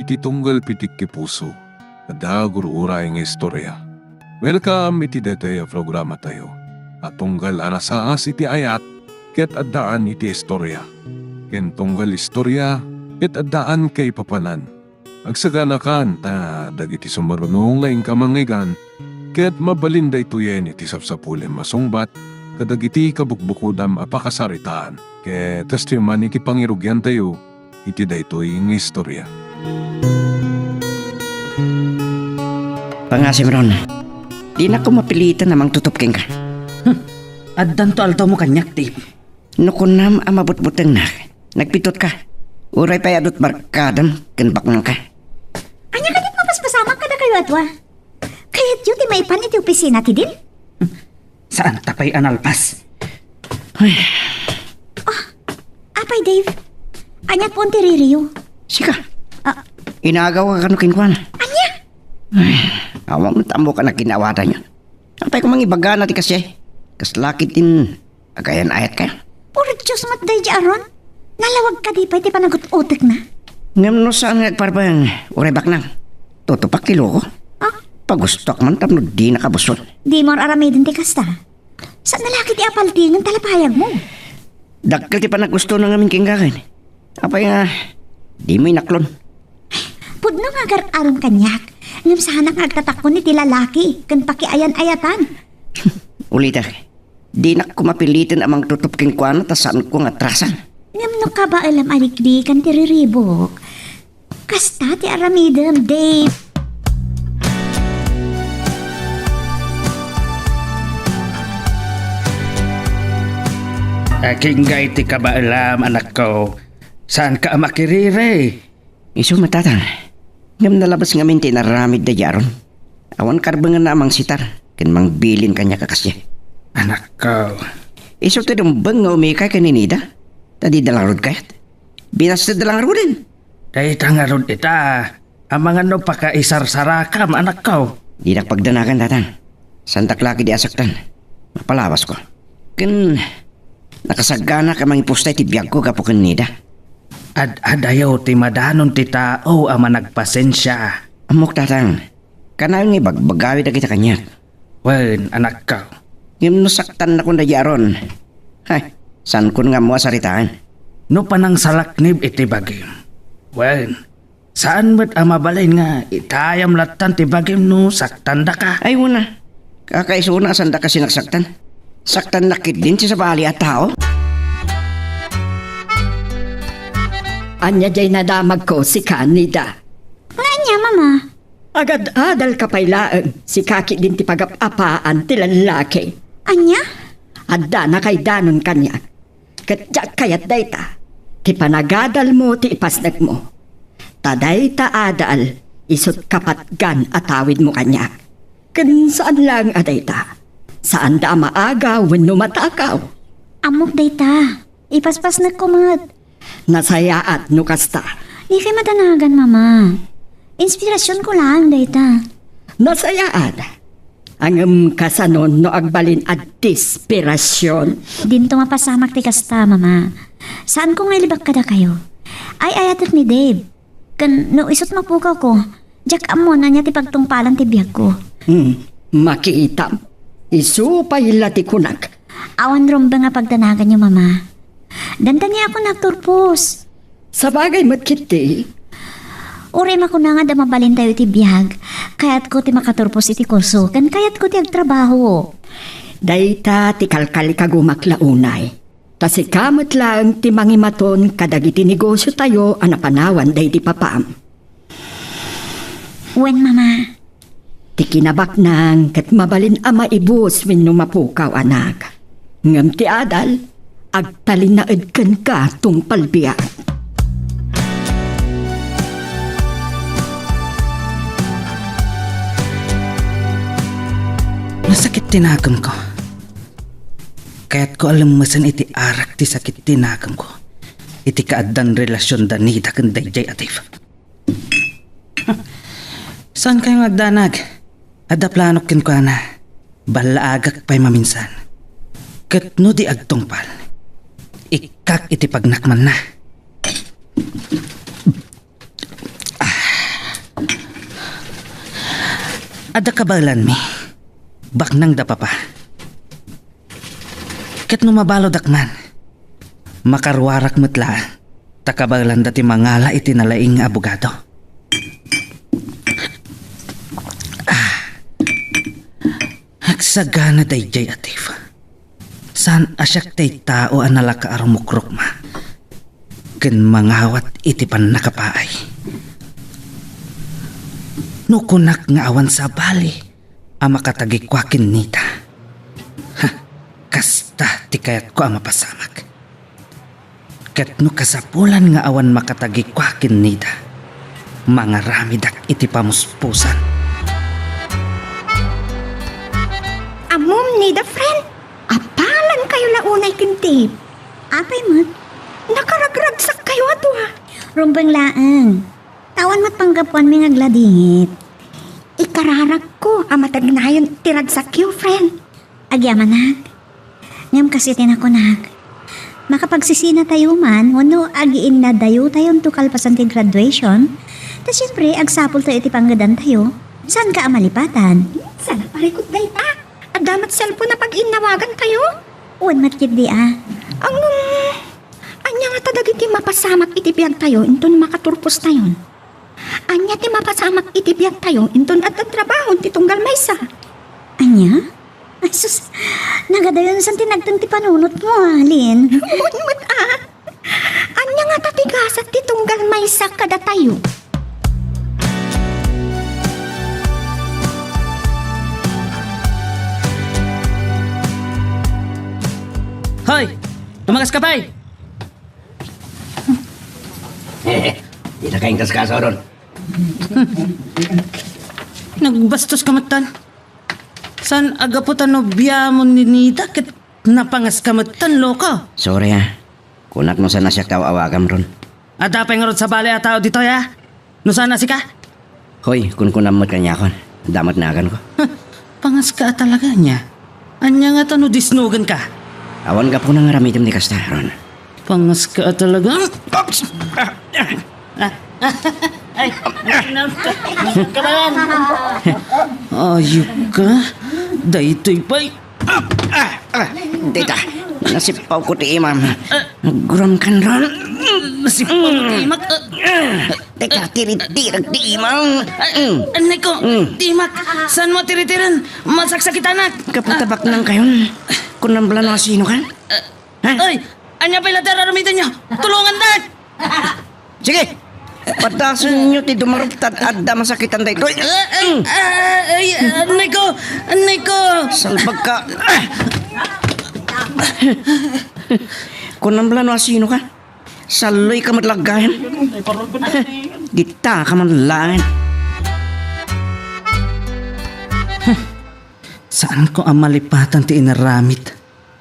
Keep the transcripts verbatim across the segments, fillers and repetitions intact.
Ti tunggal pitik ti puso, adda gur-uray nga istorya. Welcome iti daytoy a programatayo a tunggal a nasaas iti ayat ket addaan iti istorya, ken tunggal istorya ket addaan kaipapanan. Agsaganakan ta dagiti sumaruno nga inka mangngeggan ket mabalin daytoyen iti sapsapulem a sungbat kadagiti kabukbukodam a pakasaritaan. Ket kastoy man iti pangirugiantayo iti daytoy nga istorya. Pangasim, Ron. Dinakon mapilitan a mangtutup kenka. Hmm. Addanto altawmo kaniak, Dave. No kunam a mabutbutengnak, nagpitutka. Uray pay adut barkadam ken baknangka. Ania kadi ti mapaspasamak kadakayo a dua? Kayatyo ti maipan iti opisina ti dean? Saanta pay a nalpas. Ay. Ah, apay, Dave? Ania pon ti ririyo? Sika? Ah. Inagaw ka kano kenkuana? Ania? Ay, awan met ammo ka nagkinaawatan yun. Apay ko mangibagana ti kasi? Kasla ket din agayan-ayat ka? Puro Diyos met daydi a Ron. Nalawag kadi pay ti panagut-utekna? Ngem no saan nga agparbeng, uray baknang. Tutupak ti loko. Ah? Pagustuak man tapno di nakabusol. Di mo aramiden ti kasta. Saan na laki ti apaltingen ta lapayag mo? Dakkel ti panaggusto na ngamin ken gakin. Apay nga, di mo inaklon. Pudno nga agar-arom kaniak, ngem saanak nga agtatakon iti lalaki ken pakiayan-ayatan. Ulitek, dinak ko mapiliten a mangtutup kenkuana ta saanko nga atrasan. Ngem no kabaelam a rikrikan ti riribuk, kasta ti aramidem, Dave. Agingga iti kabaelam, anakko. Saanka a makiriri? Isu met, Tatang. Ngem nalabes ngamin ti inaramid daydi a Ron. Awan karbengenna a mangsitar ken mangbilin kaniak a kasdiay. Anakko. Isu ti rumbeng nga umikay ken ni Nida. Ta dida la ngarud kayat. Binastedda la ngaruden. Dayta ngarud ita. Amangan no pakaisarsarakam, anakko. Dinak pagdanagan, Tatang. Saandak la ketdi a saktan. Mapalawasko. Ken nakasaganak a mangipusta iti biagko gapu ken Nida. Ad-adayo ti madanon ti tao a managpasensia. Ammok, Tatang. Kanayon nga ibagbagawi dagita kaniak. Wen, anakko. Ngem no saktannakon daydi a Ron, hay, saankon nga ammo a saritaan. No panangsalaknib iti bagim, wen, saan met a mabalin nga itayam lattan ti bagim no saktandaka. Ay, wen a. Kakaisuna a saandaka sinaksaktan. Saktannak ketdin ti sabali a tao. Ania diay nadamagko, sika, Nida? Nga ania, Mama? Agad-adalka pay laeng, sika ketdin ti pagap-apaan ti lallaki. Ania? Addana kaidanon kaniak. Ket diak kayat dayta, ti panagadalmo ti ipasnekmo. Ta dayta adal, isut' kapatgan a tawidmo kaniak. Ken saan laeng a dayta, saanda a maagaw wenno matakaw. Ammok dayta. Ipaspasnekko met. Nasayaat no kasta. Dikay madanagan, Mama. Inspirasionko laeng dayta. Nasayaat. Ngem kasano no agbalin a desperasion? Dinto mapasamak ti kasta, Mama. Saanko nga ilibak kadakayo. Ay-ayatek ni Dave. Ken no isut' mapukawko, diak ammo no ania ti pagtungpalan ti biagko. Hmm, makitam. Isu pay la ti kunak. Awan rumbeng a pagdanaganyo, Mama. Dandaniakon nga agturpos. Sabagay met ketdi. Uray makuna nga adda mabalintayo iti biag, kayatko ti makaturpos iti kurso, ken kayatko ti agtrabaho. Dayta ti kalkalikagumak la unay. Ta sika met laeng ti mangimaton kadagiti negosiotayo a napanawan daydi papam. Wen, Mama. Ti kinabaknang ket mabalin a maibus wenno mapukaw, anak. Ngem ti adal, agtalinaed kenka tungpal biag. Nasakit ti nakemko. Kayatko a lemmesen iti arak ti sakit ti nakemko iti kaaddan relasion da Nida ken daydiay a Dave. Saankayo nga agdanag? Adda planok kenkuana. Ballaagak pay maminsan. Ket no di agtungpal, ikkak iti pagnakmanna. Ah, Adda kabaelanmi. Baknang da papa. Ket no mabaludak man, makaruarak met laeng, ta kabaelanda ti mangala iti nalaing nga abogado. Ah, agsagana daydiay a tip. Saan a siak ti tao a nalaka a rumukrukma ken mangawat iti pannakapaay. No kunak nga awan sabali a makatagikua ken Nida, ha, kasta ti kayatko a mapasamak. Ket no kasapulan nga awan makatagikua ken Nida, mangaramidak iti pamuspusan. Ammom, Nida, friend, apalan kayo la unay ken Dave. Apay met? Nakaragragsak kayo a dua. Rumbeng laeng. Ta awan met panggapuanmi nga agladingit. Ikararagko a matagnayon ti ragsakyo, friend. Agyamanak. Ngem kas iti nakunak, makapagsisina tayo man wenno agiinnadayo tayonto kalpasan ti graduation, ta siempre, agsapul tayo iti panggedan tayo. Saan ka a malipatan? Sana parikot dayta. Adda met cellphone a pag-innawagan tayo? Wen met ketdi a. Ang, ania ngata dagiti mapasamak iti biag tayo inton makaturpos tayon? Ania ti mapasamak iti biag tayo inton adda trabaho ti tunggal maysa? Ania? Ay, sus, nagadayon san ti nagteng ti panunotmo, a, Lin. Wen met a. Ania ngata ti gasat ti tunggal maysa kadatayo? Hoy! Tumagas ka pay! Dita ka inkaskaso, Ron. Nagbastos ka met tan. Saan a gapu ta nobiamon ni Nida ket napangas ka met tan, loko? Sorry, a. Kunak no saan a siak ti aw-awagam, Ron. Adda pay ngarud sabali a tao ditoy, a? No saan a sika? Hoy, kunkunam met kaniakon. Adda met naganko. Huh, pangas ka a talaga, ania? Ania ngata no disnogen ka? Awan gapuna nga aramidem ti kasta, Ron. Pangas ka a talaga. Oops! Ah, ah, ah, ay, kabayan. Ayup ka. Daytoy pay. Ah, ah, ah, dita. Nasipawko ti imam. Aguram kan, Ron. Nasipawko ti imak. Ah, dita, tiritirek ti imam. Mm. Anay ko, mm, ti imak. Saan mo tiritiren? Masaksakitanak. Kapatabak nang kayon. Kunam bala no asino kan? Ha? Oy, ania pay la ti ar-aramidenyo? Tulongandak! Sige! Padasenyo ti dumaruptad adda masakitan daytoy. Ah, ah, ah, ay, anay ko! Anay ko! Salbag ka! Kunam bala no asino ka? Saloy ka met laeng. Dita ka man laeng. Saanko a malipatan ti inaramid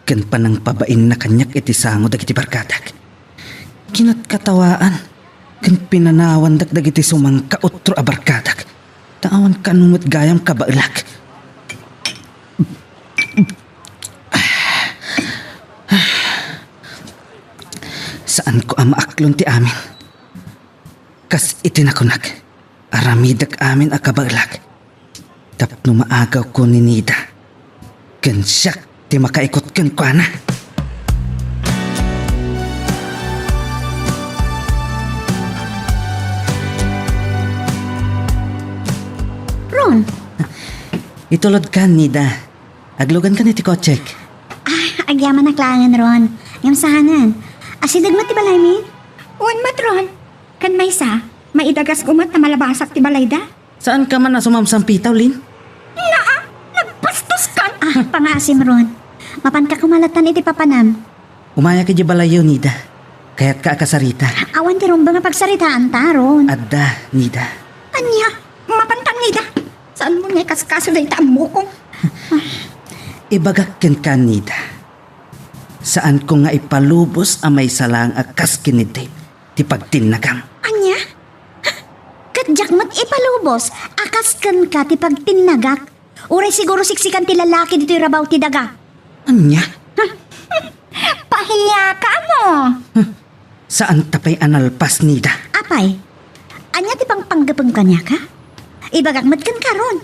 ken panangpabainna kaniak iti sango dagiti barkadak. Kinatkatawaan ken pinanawandak dagiti sumangkautro a barkadak, ta awan kano met gayam kabaelak. Saanko a maaklon ti amin. Kas iti nakunak, aramidek amin a kabaelak tapno maagawko ni Nida, ken siak ti makaikot kenkuana. Ron! Itulodkan, Nida. Aglugankan iti kotsek. Ah, agyamanak laengen, Ron. Ngem saanen. Asideg met ti balaymi? Wen met, Ron. Ken maysa, maidagas ko met ta malabasak ti balayda. Saan ka man a sumamsampitaw, Lin? Naa, nagbastos kan! Ah, pangaasim, Ron. Mapanka koma lattan iti papanam. Umayak idiay balayyo, Nida. Kayatka a kasarita. Awan ti rumbeng a pagsaritaanta, Ron. Adda, Nida. Ania? Mapankan, Nida. Saanmo nga ikaskaso dayta ammokon? Ibagak kenka, Nida. Saanko nga ipalubos a maysa laeng a kas ken ni Dave ti pagtinnagam. Ania? Ha? Ket diak met ipalubos a kas kenka ti pagtinnagak? Uray siguro siksikan ti lalaki ditoy rabaw ti daga. Ania? Ha? Pahiyaka mo. Huh. Saanta pay a nalpas, Nida. Apay, ania ti pangpanggepem kaniaka? Ibagak met kenka, Ron.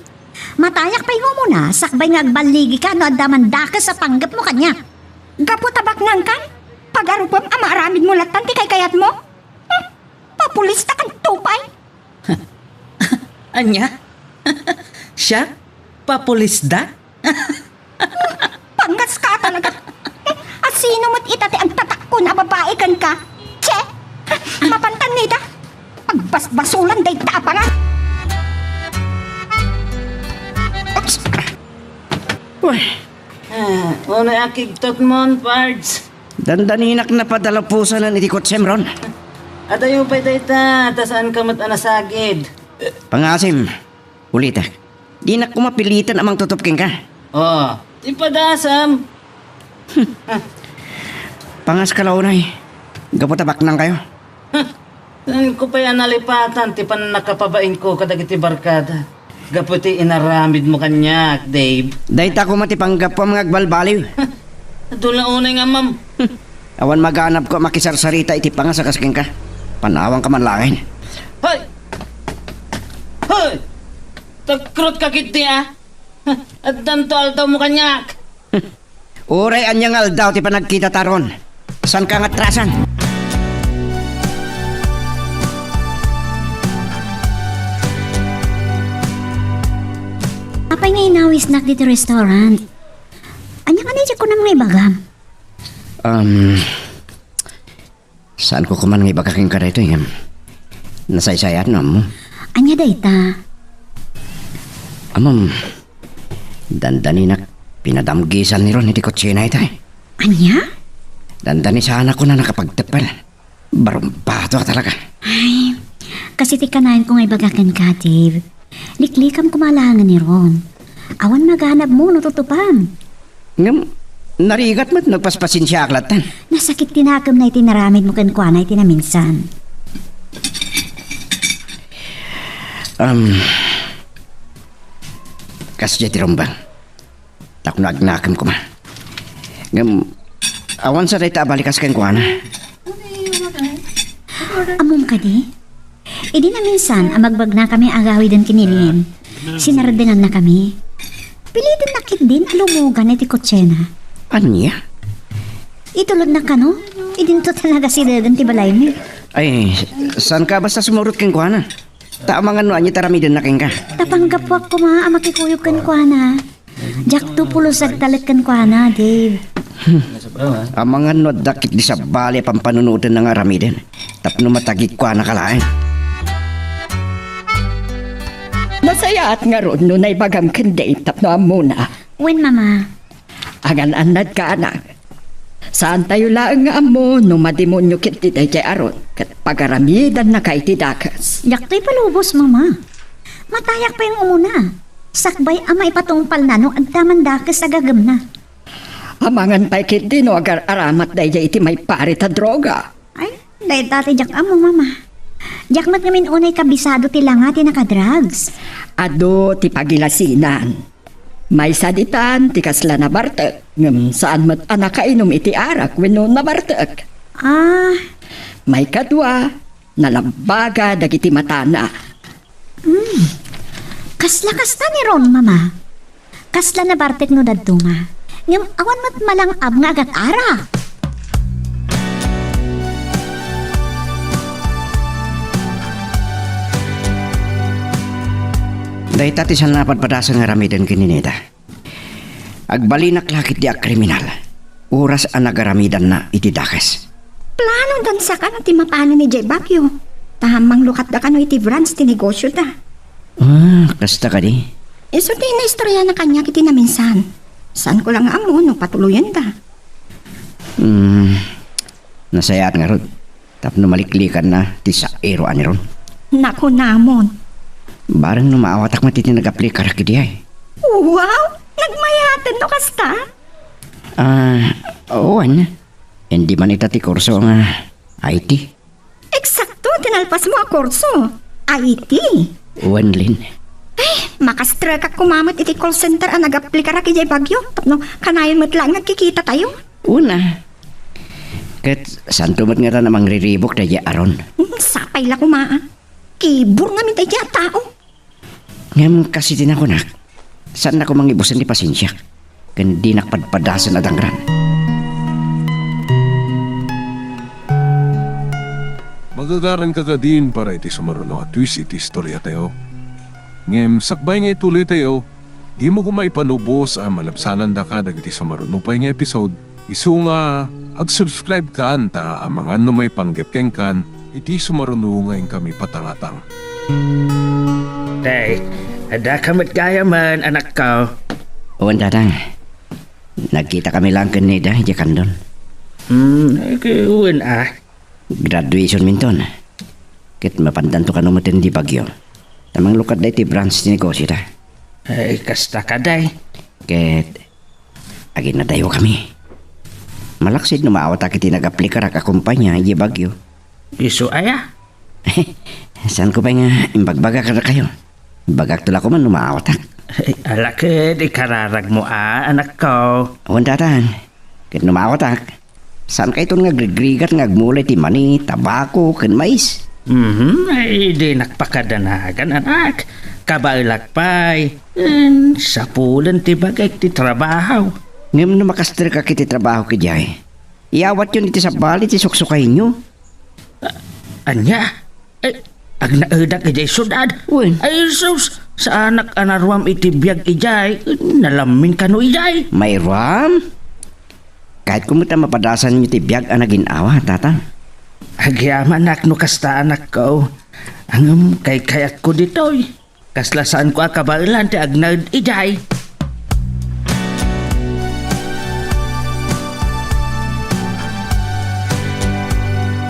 Matayak pay nga umuna, sakbay nga agballigika no adda man dakes a panggepmo kaniak. Gapu ta baknangkan, pagarupem a maaramidmo lattan ti kaykayatmo? Hmm, papulistakanto pay. Ania? Siak? Papulisda? Pangaska talaga. A sino met ita ti agtatakkon a babai kenka? Che! Mapantan nita. Pagbasbasolan dayta a pangan. Oops. Uy. Ah, unoy a kigtotmon, Pards? Dandaninak napadaluposanen iti kotsem, Ron. Adayo pay dayta, ta saanka met a nasagid. Pangasim, ulitek. Dinak koma piliten a mangtutop kenka. Oh, ti padasam. Pangaska la unay. Gapu ta baknangkayo. Saanko pay a nalipatan ti pannakapabainko kadagiti barkada gapu ti inaramidmo kaniak, Dave. Dayta koma ti panggapuam nga agbalbaliw. Adu la unay nga ammam. Awan maganabko a makisarsarita iti pangas a kas kenka. Panawanka man laeng. Hoy! Hoy! Tagkrutka ketdi, a? Addanto aldawmo kaniak. Uray ania nga aldaw ti panagkitata, Ron. Saanka nga atrasan? Apay nga inawisnak ditoy restaurant? Ania nga daydiay kunam nga ibagam? Um, Saanko koma nga ibaga kenka daytoy, ngem nasaysayaat no ammo. Ania dayta? Ammom, dandaninak pinadamgisan ni Ron iti kutsina itay. Ania? Dandani sana koma nakapagteppel. Barumbato a talaga. Ay, kas iti kanayon ko nga ibaga kenka, Dave. Liklikam koma laengen ni Ron. Awan maganabmo no tutupam. Ngem, narigat met no agpaspasensiaak lattan. Nasakit ti nakemna iti naramidmo kenkuana iti naminsan. Um, kasdiay ti rumbeng. Tapno agnakem koma. Ngem, awan sa dayta a balikas kenkuana. Ammom kadi? Idi naminsan a magbagnakami a agawiden ken ni Lynn, sinardengannakami. Pilidennak ketdin a lumugan iti kutsina. Ania? Itulodnak kano? Idinto ta nagasidegen ti balaymi. Ay, saanka basta sumurot kenkuana? Ta amangan no ania ti aramidenna kenka. Ta panggapuak koma a makikuyog kenkuana. Diakto pulos agtalek kenkuana, Dave. Amangan no adda ketdi sabali a pampanunotenna nga aramiden tapno matagikuanaka laeng. Nasayaat ngarud no naibagam ken Dave tapno ammona. Wen, Mama. Agan-annadka, anak. Saantayo laeng nga ammo no mademonio ketdi daydiay a Ron ket pagaramidannaka iti dakes. Diakto ipalubos, Mama. Matayak pay nga umuna. Sakbay a maipatungpalna no adda man dakes a gagemna. Amangan pay ketdi no agar-aramat daydiay iti maiparit a droga. Ay, dayta ti diak ammo, Mama. Diak met ngamin unay kabisado ti langa ti nakadrugs. Adu ti pagilasinan. Maysa ditan ti kasla nabartek, ngem saan met a nakainum iti arak wenno nabartek. Ah. Maikadua, nalabbaga dagiti matana. Hmm. Kasla kasta ni Ron, Mama. Kasla nabartek no dadduma. Ngem awan met malang-ab nga agat-arak. Dayta ti saan a padpadasan nga aramiden ken ni Neda. Agbalinak la ketdi a kriminal. Oras a nagaramidanna iti dakes. Plano dan sakana ti mapanen idiay Baguio. Ta manglukat da kano iti branch ti negosio da. Ah, kasta kadi? Isu ti naistorya na kaniak iti naminsan. Saan ko lang ammo no patuloyen da. Hmm, nasayaat ngarud. Tapno maliklikanna ti saero a ni Ron. Nakunamon. Bareng no maawatak met iti nagaplikara kadi ay. Wow! Nagmayaten no kasta? Ah, wen. Indi man ita ti kurso nga I T. Eksakto ti nalpasmo a kurso. I T. Wen, Lin. Ay, makastrekak koma met iti call center a nagaplikara idiay Baguio. Tapno kanayon met laeng nga agkikitatayo. Una, ket saanto met ngata a mangriribuk daydiay a Ron? Hmm, sapay la koma, a. Kibur ngamin daydiay a tao. Ngem kas iti nakunak, Saannak koma nga ibusen ti pasensiak, ken dinak padpadasen a dangran. Magagaran ka kadin para iti sumaruno a twist iti istoriatayo. Ngem sakbay nga ituloytayo, dimo koma ipanubos a malabsanandaka dagiti sumaruno pay nga episode. Isu nga, ag-subscribe kan ta amangan no maipanggep kenkan iti sumaruno nga inkami patangatang. Day, addaka met gayamen, anakko. Wen, Tatang. Nagkitakami laeng ken Nida idiay Candon. Hmm, ket wen a. Graduationminton. Ket mapandanto kano met idiay Baguio ta manglukatda iti branch ti negosyota. Ay, kasta kadi. Ket aginnadayokami. Malaksid no maawatak iti nag-aplikarak a kompania idiay Baguio. Isu aya? Saanko pay nga imbagbagak kadakayo. Ibagakto la koma no maawatak. Ay, ala ket ikararagmo a, anakko. Wen, Tatang. Ket no maawatak, saankayton nga agrigrigat nga agmula iti mani, tabako, ken mais? Mhm, ay, dinak pakadanagan, anak. Kabaelak pay. Ken sapulen ti bagik ti trabaho. Ngem no makasterkak iti trabahok idiay, iyawatyon iti sabali ti suksukayyo. A-, ania? Ay, agnaedak idiay siudad. Wen. Ay, sus, saanak a naruam iti biag idiay. Nalamin kano idiay. Mairuam? Kayatko met a mapadasanyo ti biag a nagin-awa, Tatang. Agyamanak no kasta, anakko. Ngem kaykayatko ditoy. Kasla saanko a kabaelan ti agnaed idiay.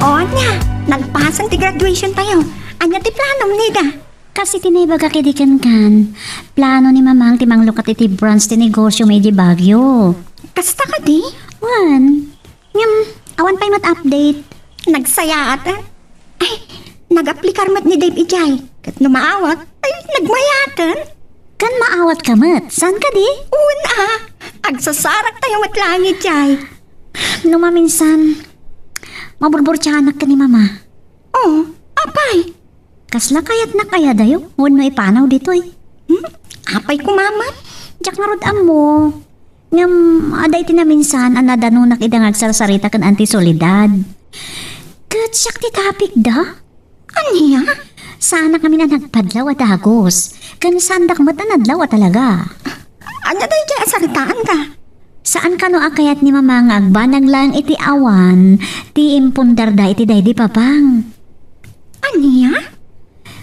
O, ania, nalpasen ti graduationtayo. Ania ti planom, Nida? Kas iti naibagak idi kenkan, plano ni Mamang ti manglukat iti branch ti negosyo mi idiay Baguio. Kasta kadi? Wen. Ngem, awan pay met update. Nagsayaat, a? Ay, nag-aplikar met ni Dave idiay. Ket no maawat, ay, nagmayaten. Ken maawat ka met. Saan kadi? Wen a. Agsasaraktayo met laeng idiay. No maminsan, maburburtianak ken ni Mama. O, apay? Kasla kayatnak aya dayo wenno ipanaw ditoy? Hmm? Apay koma met? Diak ngarud ammo. Ngem, adda iti naminsan a nadanonak ida nga agsarsarita ken Auntie Soledad. Ket siak ti tapikda? Ania? Saanak ngamin a nagpadlaw a dagus, ken saandak met a nadlaw a talaga. Ania daydiay a saritaanda? Saan kano a kayat ni Mama nga agbanag laeng iti awan ti impundarda iti daydi Papang? Ania?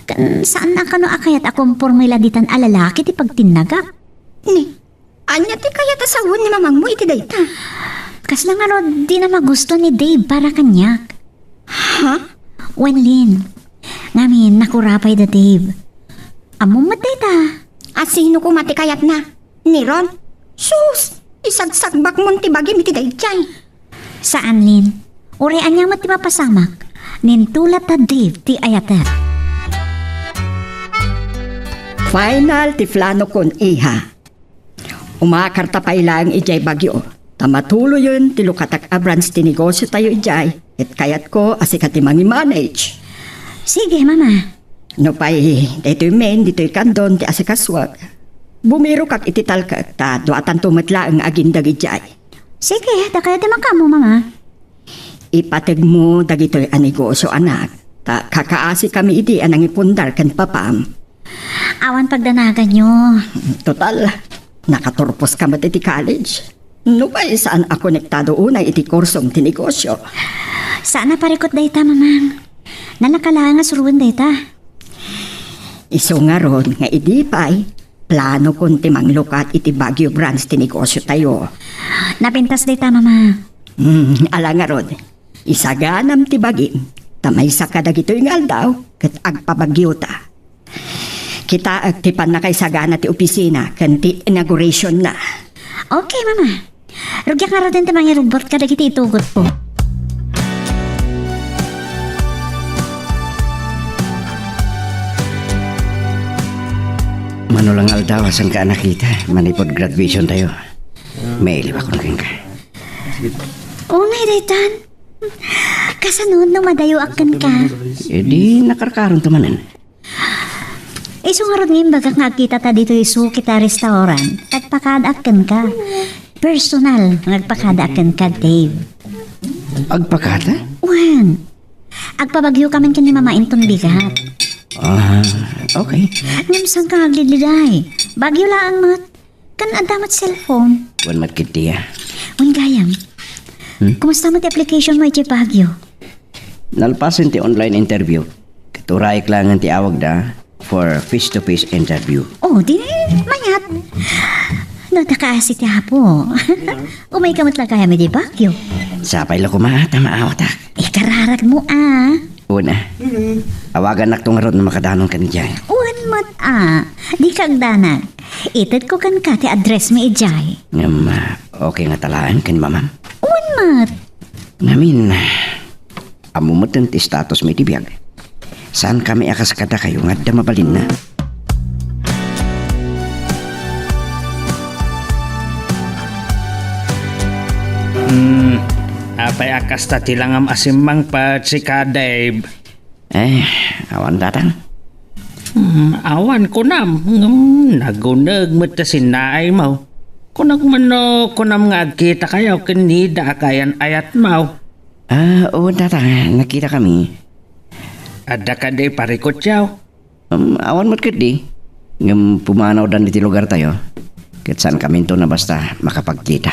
Ken saan a kano a kayat a komporme la ditan a lalaki ti pagtinnagak? Ni, ania ti kayat a sawen ni Mamangmo iti dayta? Kasla ngarud, dina magusto ni Dave para kaniak. Ha? Wen, Lin. Ngamin, nakura pay da Dave. Ammom met dayta. A sino koma ti kayatna? Ni Ron? Sus! Isagsagbakmon ti bagim iti daydiay. Saan, Lin. Uray ania met ti mapasamak, nintulat da Dave ti ayatek. Final ti planokon, iha. Umakarta pay laeng idiay Baguio, ta matuloyen ti lukatak a branch ti negosiotayo idiay, ket kayatko a sika ti mangi-manage. Sige, Mama. Nupay daytoy men, ditoy Candon ti asikasuak, bumirokak iti talkek ta duatanto met laeng nga agindeg idiay. Sige, ta kayat ti makaammo, Mama. Ipategmo dagitoy a negosio, anak, ta kakaasikami idi a nangipundar ken papam. Awan pagdanaganyo. Total, nakaturposka met iti college. Nupay saan a konektado unay iti kursom ti negosio. Saan a parikut dayta, Mamang. Nalaka laeng a suroen dayta. Isu ngarud nga idi pay, planokon ti manglukat iti Baguio branch ti negosiotayo. Napintas dayta, Mama. Hmm, ala ngarud, isaganam ti bagim, ta maysa kadagitoy nga aldaw ket agpabagiota. Kitaek ti pannakaisagana ti opisina ken ti inaugurationna. Okay, Mama. Rugiak ngaruden ti mangirubbot kadagiti itugotko. Mano la nga aldaw a saanka a nakita manipud graduationtayo. Mailiwakon kenka. Unay daytan. Kasano no madayoak kenka? Idi nakarkaronto manen. Isu ngarud nga imbagak nga agkitata ditoy suki ta restaurant. Agpakadaak kenka. Personal nga agpakadaak kenka, Dave. Agpakada? Wen, agpabagyokamin ken ni Mama inton bigat. Ah, okay. Ngem saan ka aglidliday? Bagyo laeng met. Ken adda met cellphone. Wen met ketdi a. Wen gayam. Hmm? Kumusta met ti application mo iti Baguio? Nalpasen ti online interview. Ket urayek laengen ti awagda for face-to-face interview. Oh, di mayat. No, takaasi ti Apo. Umayka met la gayam iti Baguio. Sapay la koma ta maawatak. Ikararag mo a. Una, awagannak to ngarud no makadanon ka idiay. Wen met a, dika agdanag. Itedko kenka ti address mi idiay. Ngem, ah, okay ngata laeng ken mamam? Wen met. Ngamin, ammo metten ti status mi iti biag. Saankami a kas kadakayo nga adda mabalinna. Hmm, apay a kasta ti langam a simmangpet, sika, Dave? Eh, awan, Tatang. Hmm, awan kunam, ngem naguneg met ta sinnaaymo. Kunak man no kunam nga agkitakayo ken Nida a kayan-ayatmo. Ah, oo, Tatang, nagkitakami. Adda kadi parikutyo? Um, awan met ketdi. Ngem pumanawdan iti lugartayo. Ket saankaminto a basta makapagkita.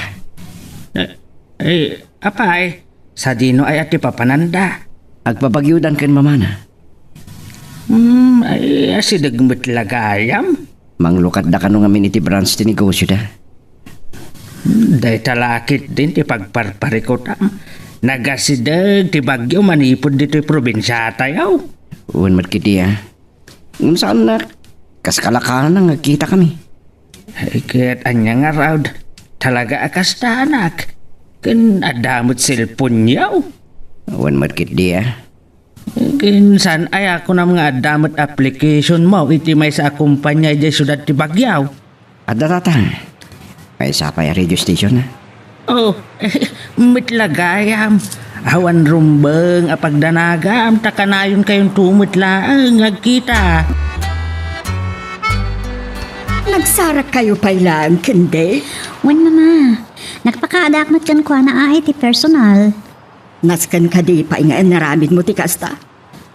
Eh, eh, apay, sadino aya ti papananda? Agpabagyodan ken mamana. Hmm, ay, asideg met la gayam. Manglukatda kano ngamin iti branch ti negosioda. Hmm, dayta la ketdin ti pagparparikutam. Nagasideg ti bagyo manipud ditoy probinsiatayo. Wen met ketdi a. Ngem saannak, kas kalakanan nga agkitakami. Ay, ket ania ngarud? Talaga a kastanak. Ken adda met cellphone-yo. Wen met ketdi a. Ken saan aya kunam nga adda met application-mo iti maysa a kompania idiay siudad ti Baguio? Adda, Tatang. Maysa pay a radio station, a. Oh, met la gayam. Awan rumbeng a pagdanagam ta kanayonkayon to met laeng nga agkita. Nagsarakkayo pay laeng ken Dave? Wen, Mama. Nagpakaadaak met kenkuana a iti personal. Nasken kadi pay nga inaramidmo ti kasta?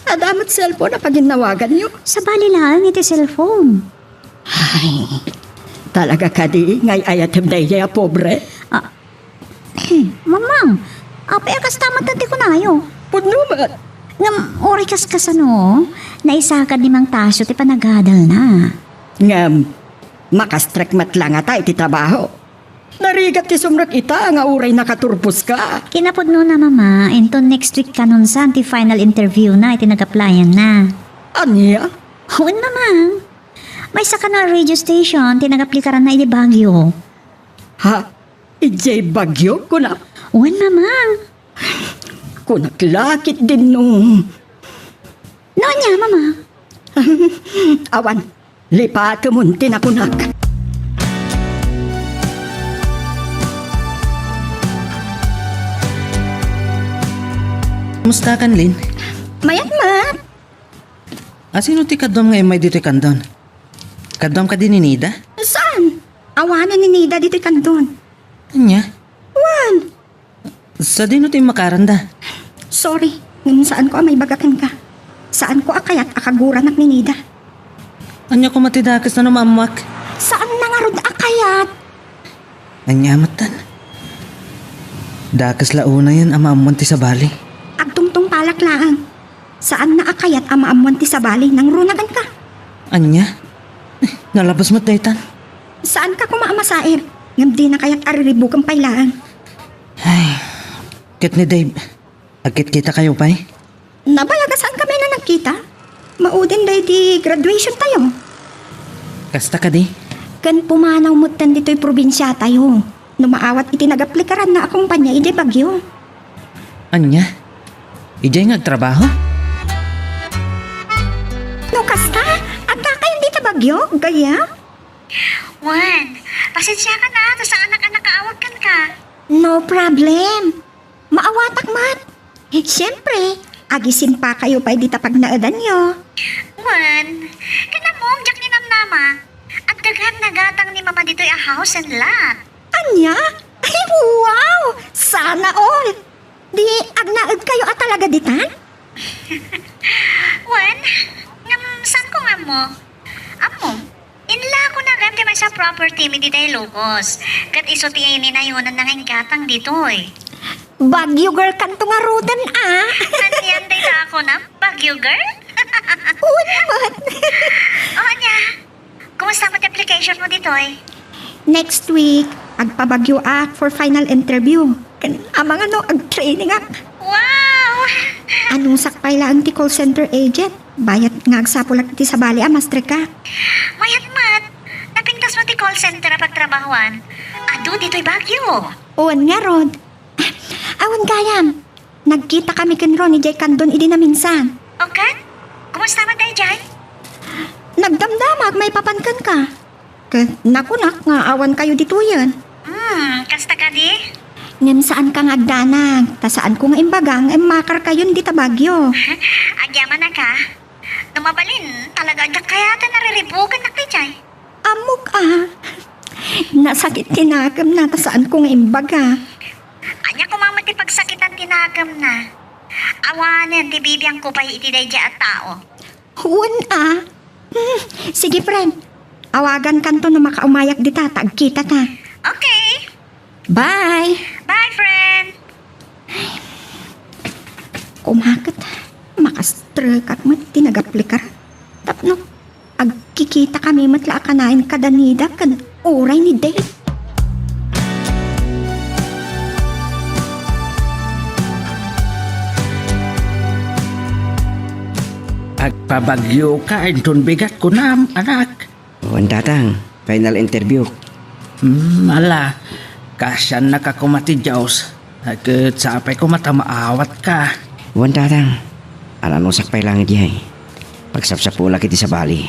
Adda met cellphone a paginnawaganyo? Sabali laeng iti cellphone. Ay, talaga kadi nga ay-ayatem daydiay a pobre? Ah, Mamang, apay a kasta met ti kunayo? Pudno met. Ngem, uray kaskasano, naisagad ni Mang Tasio ti panagadalna. Ngem, makastrek met la ngata iti trabaho. Narigat ti sumrek ita nga uray nakaturposka. Kinapudnona, Mama, inton next week kanon saan ti final interview na iti nag-applyan na. Ania? Wen, Mama. Maysa kano a radio station ti nag-aplikaran na idi Baguio. Ha? Idiay Baguio, kuna? Wen, Mama. Kunak lakit din no. No, ania, Mama? Awan. Lipatemon ti nakunak. Kumusta kan, Lin? Mayat met. Asino ti kaduam nga immay ditoy kandon? Kaduam kadi ni Nida? Saan? Awanen ni Nida ditoy kandon. Ania? Wen. Sadino ti immakaranda? Sorry, ngem saanko a maibaga kenka. Saanko a kayat a kaguranak ni Nida. Ania koma ti dakes no maammoak? Saanna ngarud a kayat. Ania metten? Dakes la unayen a maammoan ti sabali. Agtungtungpalak laeng. Saanna a kayat a maammoan ti sabali, nangruna kenka. Ania? Eh, nalabas met daytan. Saanka koma a masair, ngem dina kayat a riribukem pay laeng. Ay, ket ni Dave, agkitkitakayo pay? Nabayag a saankami a nagkita. Maudin daydi graduation tayo. Kasta kadi? Ken pumanaw metten ditoy probinsiatayo. No maawat iti nagaplikaranna a kompania idiay Baguio. Ania? Idiay nga agtrabaho? No kasta, adda kayon dita Baguio, gayam? Wen, pasensiakan a, ta saanak a nakaawag kenka. No problem. Maawatak met. Siempre, agisimpakayo pay dita pagnaedanyo. Wen, ken ammom, diak Mama, adda gayam nagatang ni Mama ditoy a house and lot. Ania? Ay, wow! Sana all! Di agnaedkayo a talaga ditan? Wen, ngem saanko nga ammo? Ammo, inlakona gayam ti maysa a property mi dita Ilocos. Ket isu ti ininayonanna nga inggatang ditoy. Baguio girl kanto ngaruden, a. Anian dayta a kunam? Baguio girl? Wen met. O, ania? Kumusta met ti application mo ditoy? Next week, agpa-Baguioak for final interview. Ken amangan no agtrainingak. Wow! Anusak pay laeng ti call center agent. Bayat nga agsapulak iti sabali a mastreka. Mayat met. Napintas mo ti call center a pagtrabahoan. Adu ditoy Baguio. Wen ngarud. Ah, awan gayam. Nagkitakami ken Ron idiay kandon idi naminsan. O ket? Kumusta met daydiay? Nagdamdamag maipapan kenka. Ket nakunak nga awankayo ditoyen. Hmm, kasta kadi? Ngem saanka nga agdanag, ta saanko nga imbaga nga immakarkayon dita Baguio. Agyamanaka. No mabalin, talaga diak kayat a nariribukannak daydiay. Ammok a. Nasakit ti nakemna ta saanko nga imbaga. Ania koma met ti pagsakitan ti nakemna? Awanen ti bibiangko pay iti daydiay a tao. Wen a. Hmm, sige, friend. Awagankanto no makaumayak dita ta agkitata. Okay. Bye! Bye, friend! Kumaket, makastrekak met ti nagaplikar. Tapno, agkikitakami met la a kanayon kada Nida ken uray ni Dave. Agpabagyoka inton bigat kunam, anak. Wen, Tatang, final interview. Hmm, ala, kaasiannaka koma ti Dios. Ket sapay koma ta maawatka. Wen, Tatang, ananusak pay laeng idiay. Pagsapsapulak iti sabali.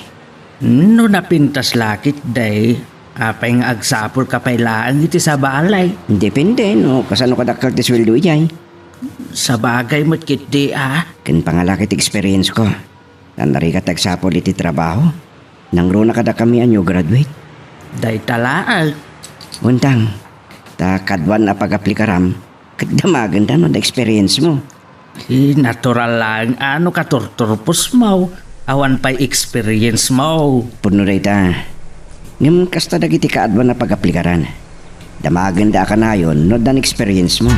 No napintas la ketdi, apay nga agsapulka pay laeng iti sabali? Depende no kasano kadakkel ti sueldo idiay. Sabagay met ketdi a. Ken pangalaki ti experience ko. Narigat ti agsapul iti trabaho. Nangruna kadakami a new graduate. Dayta laeng. Wen, Tang, ta kaduan a pagaplikaram, ket damagenda no adda experience mo. Ti natural laeng a no katurturpos mo, awan pay experience mo. Pudno dayta. Ngem kasta dagiti kaaduan a pagaplikaran. Damagenda a kanayon no addan experience mo.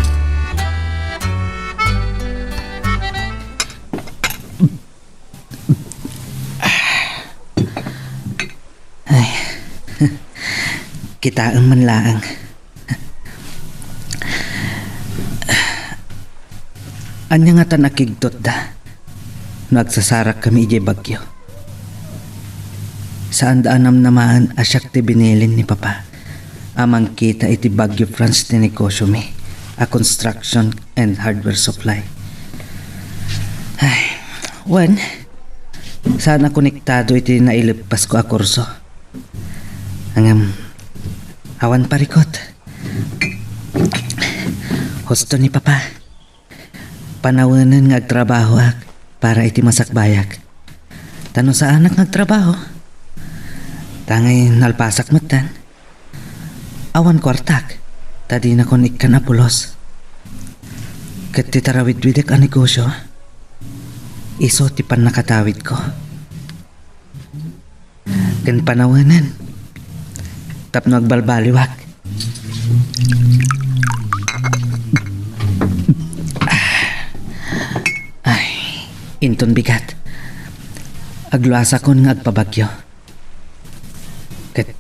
Ay. Kitaem man laeng. Ania ngatan a kigtotda no agsasarakkami idiay Baguio? Saanda a namnamaen a siak ti binilin ni Papa a mangkita iti Baguio, France ti negosiomi a construction and hardware supply. Ay, wen, saan a konektado iti naileppasko a kurso. Ngem, awan parikut. Husto ni Papa. Panawenen nga agtrabahoak para iti masakbayak. Ta no saanak nga agtrabaho, ta ngay nalpasak metten. Awan kuartak, ta dinakon ikkan a pulos. Ket ti tarawidwidek a negosio, isu ti pannakatawidko. Ken panawenen tapno agbalbaliwak. Ay, inton bigat. Agluasakon nga agpabagyo. Ket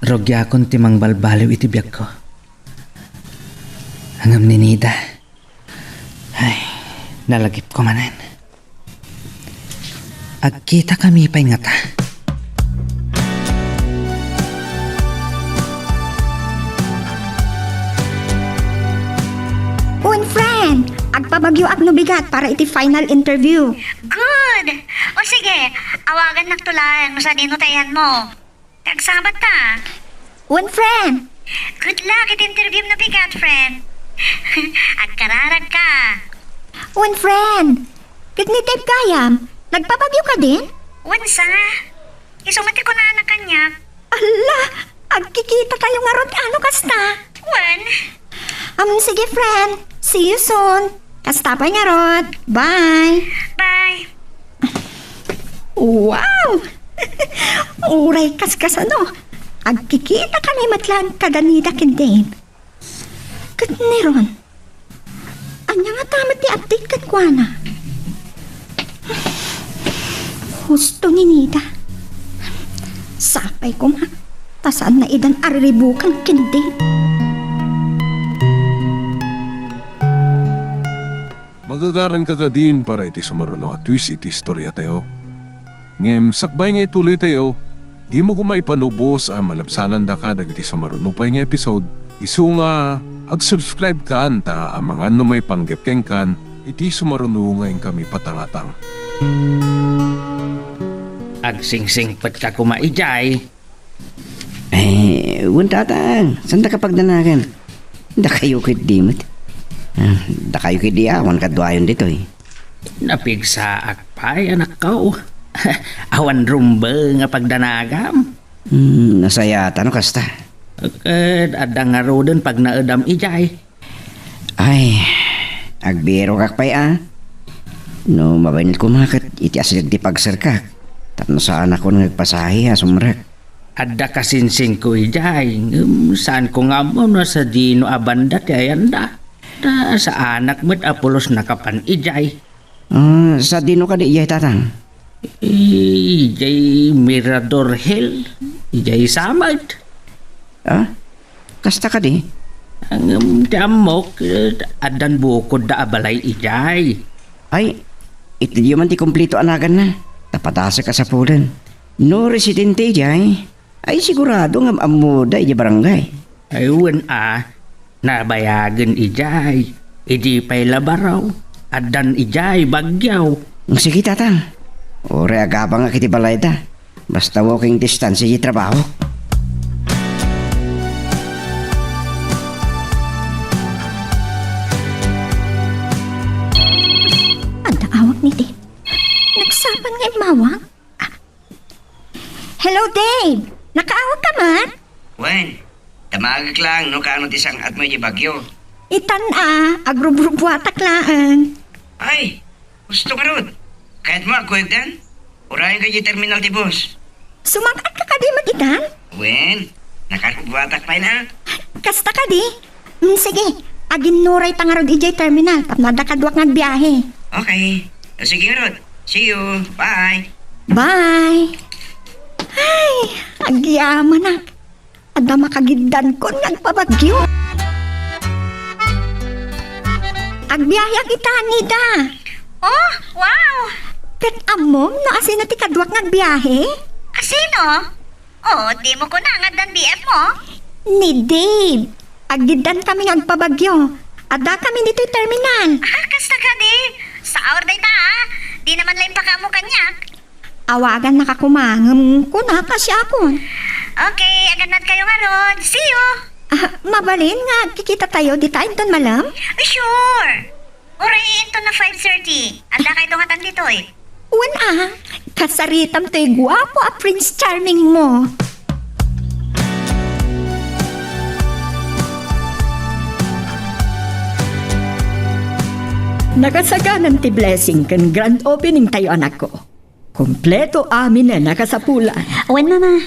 rugiakon ti mangbalbaliw iti biagko. Ngem ni Nida, ay, nalagipko manen. Agkitakami pay ngata. Wen, friend, agpabagyoak no bigat para iti final interview. Good! O sige, awagannakto laeng no sadino ti ayanmo. Agsabat ta. Wen, friend. Good luck iti interview no bigat, friend. Agkararagka. Wen, friend. Ket ni Dave gayam, nagpabagyo kadin? Wen sa. Isu met ti kunana kaniak. Ala, agkikita tayo ngarud, ano kasta? Wen. Um, sige, friend. See you soon. Kasta pay ngarud. Bye. Bye. Wow! Uray kaskasano. Agkikita kami met laeng kada Nida ken Dave. Ket ni Ron, ania ngata met ti update kenkuana? Husto ni Nida. Sapay koma, ta saanna idan a riribukan ken Dave. Magagaranka kadin para iti sumaruno a twist iti istoriatayo. Ngem sakbay nga ituloytayo, dimo koma ipanubos a malabsanandaka dagiti sumaruno pay nga episode. Isu nga, ag-subscribe kan ta amangan no maipanggep kenkan iti sumaruno nga inkami patangatang. Agsingsingpetka koma idiay. Eh, wen, Tatang, saandaka pagdanagan? Dakayo ketdi met. Ah, dakayo ketdi awan kaduayon ditoy. Napigsaak pay, anakko. Awan rumbeng a pagdanagam. Hmm, nasayaat no kasta. Ket adda ngaruden pagnaedam idiay. Ay, agbirokak pay a. No mabain koma ket iti asideg ti pagserkak, tapno saanakon nga agpasahe a sumrek. Adda kasingsingko idiay, ngem saanko nga ammo no sadino a banda ti ayanda. Ta saanak met a pulos nakapan idiay. Ah, sadino kadi idiay, Tatang? Eh, idiay Mirador Hill, idiay Samad. Ah? Kasta kadi? Ngem ti ammok, eh, addan bukodda a balay idiay. Ay, itedyo man ti kompleto a naganna. Ta padasek a sapulen. No residente idiay, ay sigurado nga ammoda idiay barangay. Ay, wen a, nabayagen idiay. Idi pay la baro, addan idiay Baguio. Sige, Tatang. Uray agabangak iti balayda. Basta walking distance iti trabaho. Adda awak ni Dave. Nagsapay nga immawag. Ah. Hello, Dave. Nakaawag ka man? Wen, damagek laeng no kaano ti sang-atmo iti Baguio. Itan a, agrubrubuatak laeng. Ay, husto ngarud. Kayatmo a kuyogdan? Urayenka iti terminal ti bus. Sumang-atka kadi met itan? Wen, nakarubbuatak pay na. Kasta kadi? Mm, sige, aginnurayta ngarud idiay terminal tapno adda kaduak nga agbiahe. Okay. O, sige ngarud. See you. Bye. Bye. Ay, agyamanak. Adda makagiddankon nga agpa-Baguio. Agbiaheak ita, Nida. Oh, wow! Ket ammom no asino ti kaduak nga agbiahe? Asino? Oh, dimo kuna nga addan B F mo? Ni Dave. Agiddankami nga agpa-Baguio. Addakami ditoy terminal. Ah, kasta kadi. Saor dayta, ah. Dina man la impakaammo kaniak. Awagannaka koma, ngem kunaka siakon. Okay, agannadkayo ngarud. See you! Ah, mabalin nga agkikitatayo dita inton malem? Sure! Uray inton a five thirty. Addakayto ngatan ditoy. Wen a, kasaritam toy guapo a Prince Charming mo. Nakasaganan ti blessing ken grand opening tayo, anakko. Kompleto amin a nakasapulan. Wen, Mama.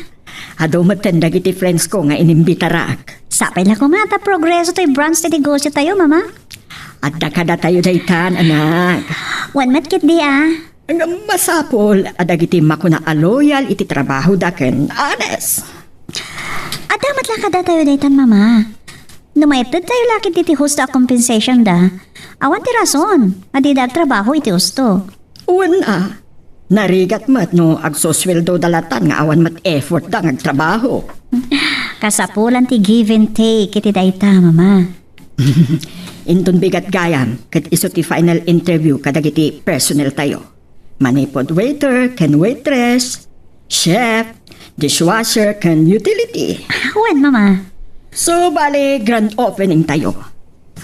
Adu metten dagiti friends ko nga inimbitarak. Sapay la koma ta progreso toy branch ti negosio tayo, Mama. Adda kadatayo daytan, anak. Wen met ketdi a. Ngem masapul a dagiti makuna a loyal iti trabahoda ken honest. Adda met la kadatayo daytan, Mama. No maitedtayo la ketdi ti husto a compensationda, awan ti rason a dida agtrabaho iti husto. Wen a, narigat met no agsusueldoda latan nga awan met effortda nga agtrabaho. Kasapulan ti give and take iti dayta, Mama. Inton bigat gayam, ket isu ti final interview kadagiti personnel tayo. Manipud waiter ken waitress, chef, dishwasher, ken utility. Wen, Mama. So, bale, grand opening tayo.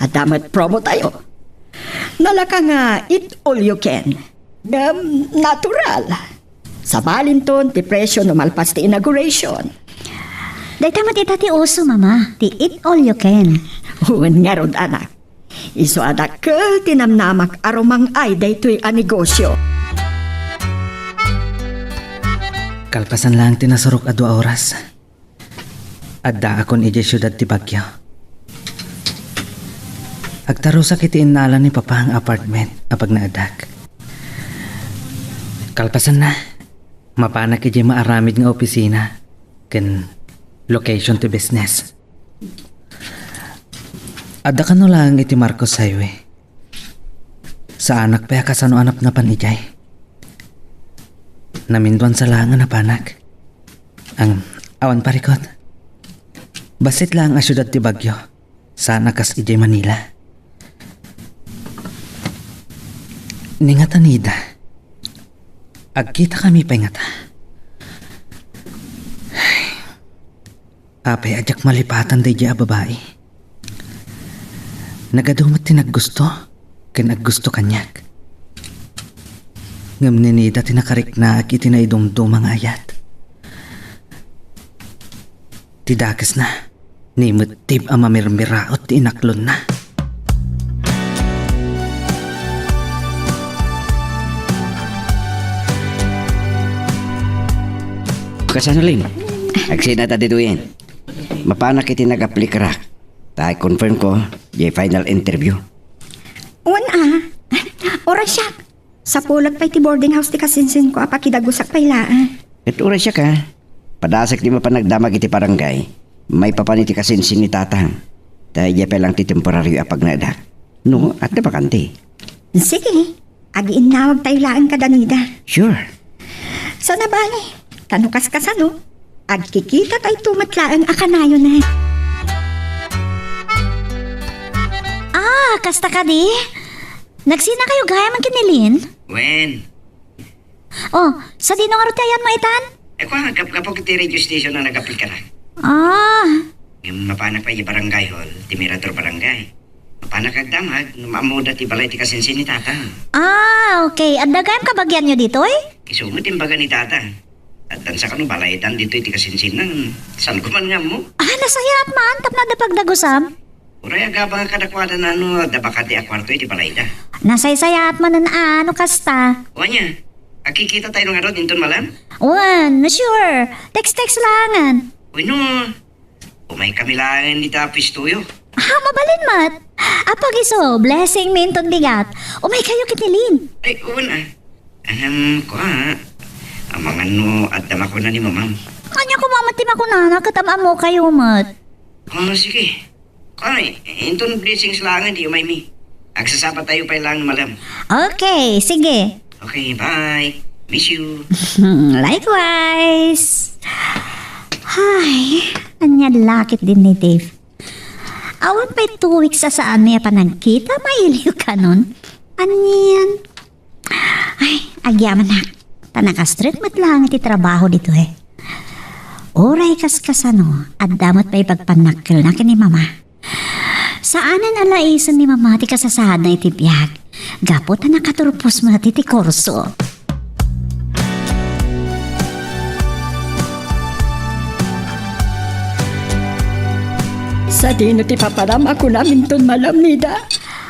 Adda met promo tayo. Nalaka nga eat all you can. Ngem natural. Sabalinton ti presyo no malpas ti inauguration. Dayta met ita ti uso, Mama, ti eat all you can. Wen ngarud, anak. Isu a dakkel ti namnamak a rumang-ay daytoy a negosyo. Kalpasan laeng ti nasurok a dua oras, addaakon idiay siudad ti Baguio. Agtarusak iti innala ni Papa nga apartment a pagnaedak. Kalpasanna, mapanak idiay maaramid nga opisina ken location ti business. Adda kano laeng iti Marcos Highway. Saanak pay a kasano a napnapan idiay. Naminduan sa laeng a napanak. Ang awan parikot. Bassit laeng a siudad ti Baguio. Saan a kas idiay Manila. Ni ngata, Nida, agkitakami pay ngata. Apay a diak malipatan daydiay a babai. Nagadu met ti naggusto ken aggusto kaniak. Ngem ni Nida ti nakariknaak iti naidumduma nga ayat. Ti dakesna, ni met Dave a mamirmiraot ti inaklonna. Kasano, Lin? Agsina ta ditoyen. Mapanak iti nag-aplikarak. Ta i-confirm ko, diay final interview. Wen a. Oras siak. Sapulek pay ti boarding house ti kasinsinko a pakidagusak pay laeng. Ket oras siak a. Padasek ti mapan agdamag iti barangay. Maipapan iti kasinsin ni Tatang. Ta idiay pay laeng ti temporario a pagnaedak. No, adda bakante. Sige. Agiinnawag tayo laeng kada Nida. Sure. Sana bale, ta no kaskasano, agkikita tayo met laeng a kanayon. Ah, kasta kadi? Nagsina kayo gayam ken ni Lin? Wen. Oh, sadino ngarud ti ayanmo itan? Ay, kua, gap-, gapu iti radio station a nag-aplikarak. Ah. Ngem mapanak pay idiay barangay hall, ti Mirador Barangay. Mapanak agdamag, no maammoda ti balay ti kasinsin ni Tatang. Ah, okay. Adda gayam kabagianyo ditoy? Isu met imbaga ni Tatang. Addan sa kano balaydan ditoy ti kasinsinna. Saanko man nga ammo? Ah, nasayaat man, tapno adda pagdagusam. Uray agabangak kadakuada no adda bakante a kuarto iti balayda. Nasaysayaat manen a no kasta. O ania, agkikita tayo ngarud inton malem? Wen, sure. Text-text laengen. Wenno, umaykami laengen ita puestoyo. Ah, mabalin met. Apag isu, blessing mi inton bigat. Umaykayo ket ni Lin. Ay, wen a. Ahem, kua. Amangan no adda makuna ni Mamam. Ania koma met ti makunana ket am-ammokayo met. Ah, sige. Ay, inton blessings laengen ti umaymi. Agsasapa tayo pay laeng malem. Okay, sige. Okay, bye. Miss you. Likewise. Ay, ania la ket din ni Dave. Awan pay two weeks a saanmi a panagkita, mailiw kanon. Anian? Ay, agyamanak. Ta nakastrek met laeng iti trabaho ditoy. Uray kaskasano, adda met pay pagpannakkelna ken ni Mama. Saanen a laisen ni Mama ti kasasaadna iti biag, gapu ta nakaturpos met iti kurso. Sadino ti papanam a kunam inton malem, Nida?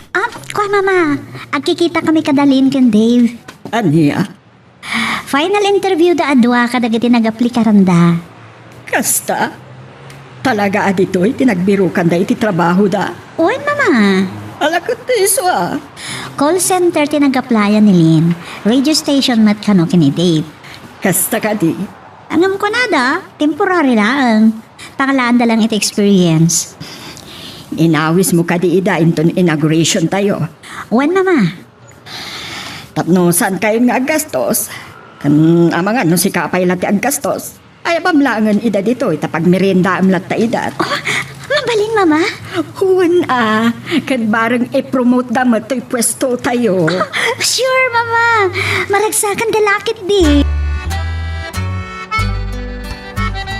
Ah, kua, Mama. Agkikita kami kada Lin ken Dave. Ania? Final interview da a dua kadagiti nagaplikaranda. Kasta? Talaga a ditoy ti nagbirokanda iti trabahoda? Wen, Mama. Ala ket ti isu a. Call center ti nag-applyan ni Lin. Radio station met kano ken ni Dave. Kasta kadi? Ngem kunada, temporary laeng. Pangalaanda lang iti experience. Inawismo kadi ida inton inauguration tayo? Wen, Mama. Tapno saankayon nga aggastos, ken amangan no sika pay la ti aggastos, ayabam laengen ida ditoy ta pagmeriendaem latta ida. Oh, mabalin, Mama? Wen a, ken bareng i-promote da met toy puesto tayo. Oh, sure, Mama. Maragsakan da la ketdi.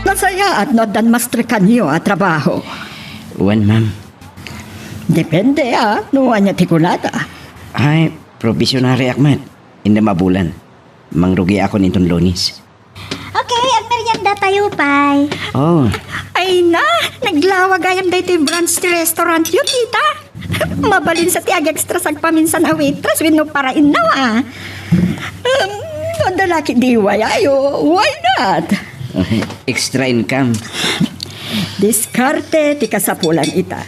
Nasayaat no addan mastrekanyo a trabaho. Wen, ma'am. Depende, ah, no ania ti kunada. Ay, probationary ak met. Innem a bulan. Mangrugiakon inton Lunes. Okay, agmeriendatayo pay. Oh. Ay na, naglawa gayam daytoy brunch ti restaurantyo, tita. Mabalin sa ti ag-extra sagpaminsan a waitress wenno parainnaw, a. Um, adda la ketdi wayayo, why not? Extra income. Diskarte ti kasapulan ita.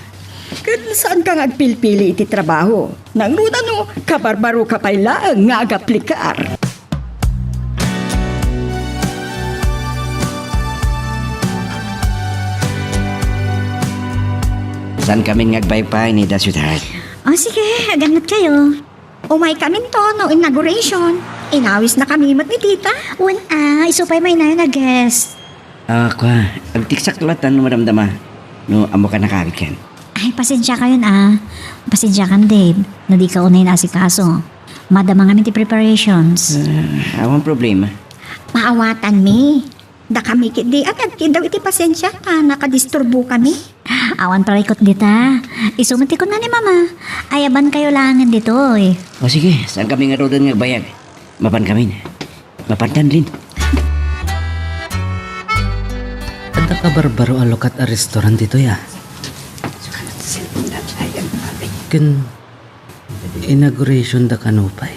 Ken saanka nga agpilpili iti trabaho. Nangruna no, kabarbaroka pay laeng nga agaplikar. Saan kami nga agpaypay, Nida, sweetheart? O sige, agannad kayo. Umay kami to no inauguration. Inawisna kami met ni tita. Wen a, isu pay mainayon a guest. Ah, kua, agtiksak latta no madamdama. No, ammoka nakawid ken. Ay, pasensiakayon a. Pasensiakan, Dave, no dika unay naasikaso. Madama ngamin ti preparations. Ah, awan problema. Maawatanmi. Dakami ketdi a nagkiddaw iti pasensia ta nakadisturbokami. Awan parikut dita. Isu met ti kunna ni Mama. Ayabankayo laengen ditoy. O sige, saan kami ngaruden nga agbayag? Mapan kami. Mapan tan, Lin. Adda kabarbaro a lukat a restaurant ditoy a. Ken inauguration da kano pay.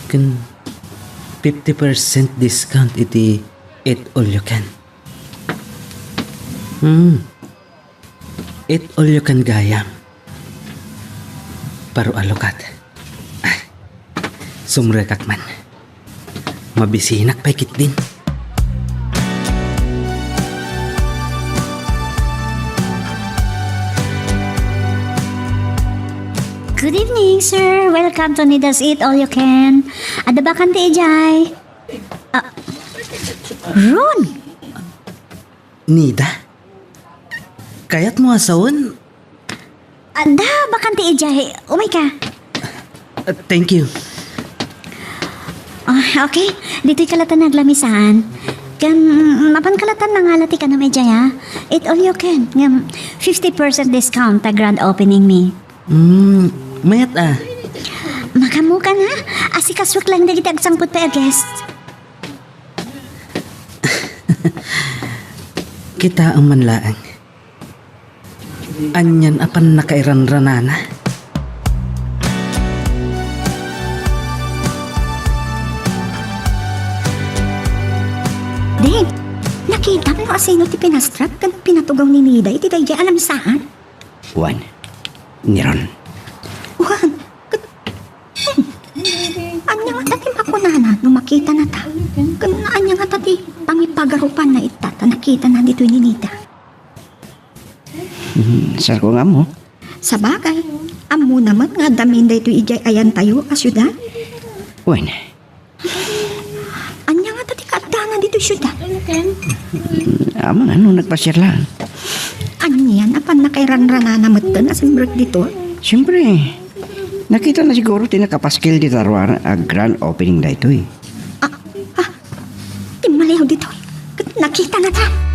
Ken fifty percent discount iti Eat All You Can. Hmm. Eat All You Can gayam. Baro a lukat. Ay, sumrekak man. Mabisinak pay ketdin. Good evening, sir. Welcome to Nida's Eat All You Can. Adda bakante idiay? Ah, Ron! Nida? Kayatmo a sawen? Adda bakante idiay. Umayka. Uh, thank you. Ah, okay. Ditoyka latta nga aglamis. Ken mapanka latta nga mangala ti kanam idiay, a. Eat All You Can. Ngem fifty percent discount ta grand opening mi. Hmm, mayat a. Makaammokan, a. Asikasuek laeng dagiti agsangpet pay a guest. Kitaem man laeng. Anian a pannakairanranana. Dave, nakitam no asino ti pinastrap ken pinatugaw ni Nida iti daydiay a lamisaan? Wen, ni Ron. Wen, ket, hmm, ania ngata ti makunana no makitanata? Ken ania ngata ti pangipagarupanna ita ta nakitana ditoy ni Nida? Hmm, saanko nga ammo. Sabagay, ammona met nga adda amin daytoy idiay ayantayo a siudad. Wen, Ania ngata ti kaaddana ditoy siudad? Amangan no nagpasiar laeng. Anian a pannakairanranana metten a simrek ditoy? Siempre, nakitana siguro ti nakapaskil dita ruar a grand opening daytoy. Ah, ah, timmaliaw ditoy. Ket nakitanata.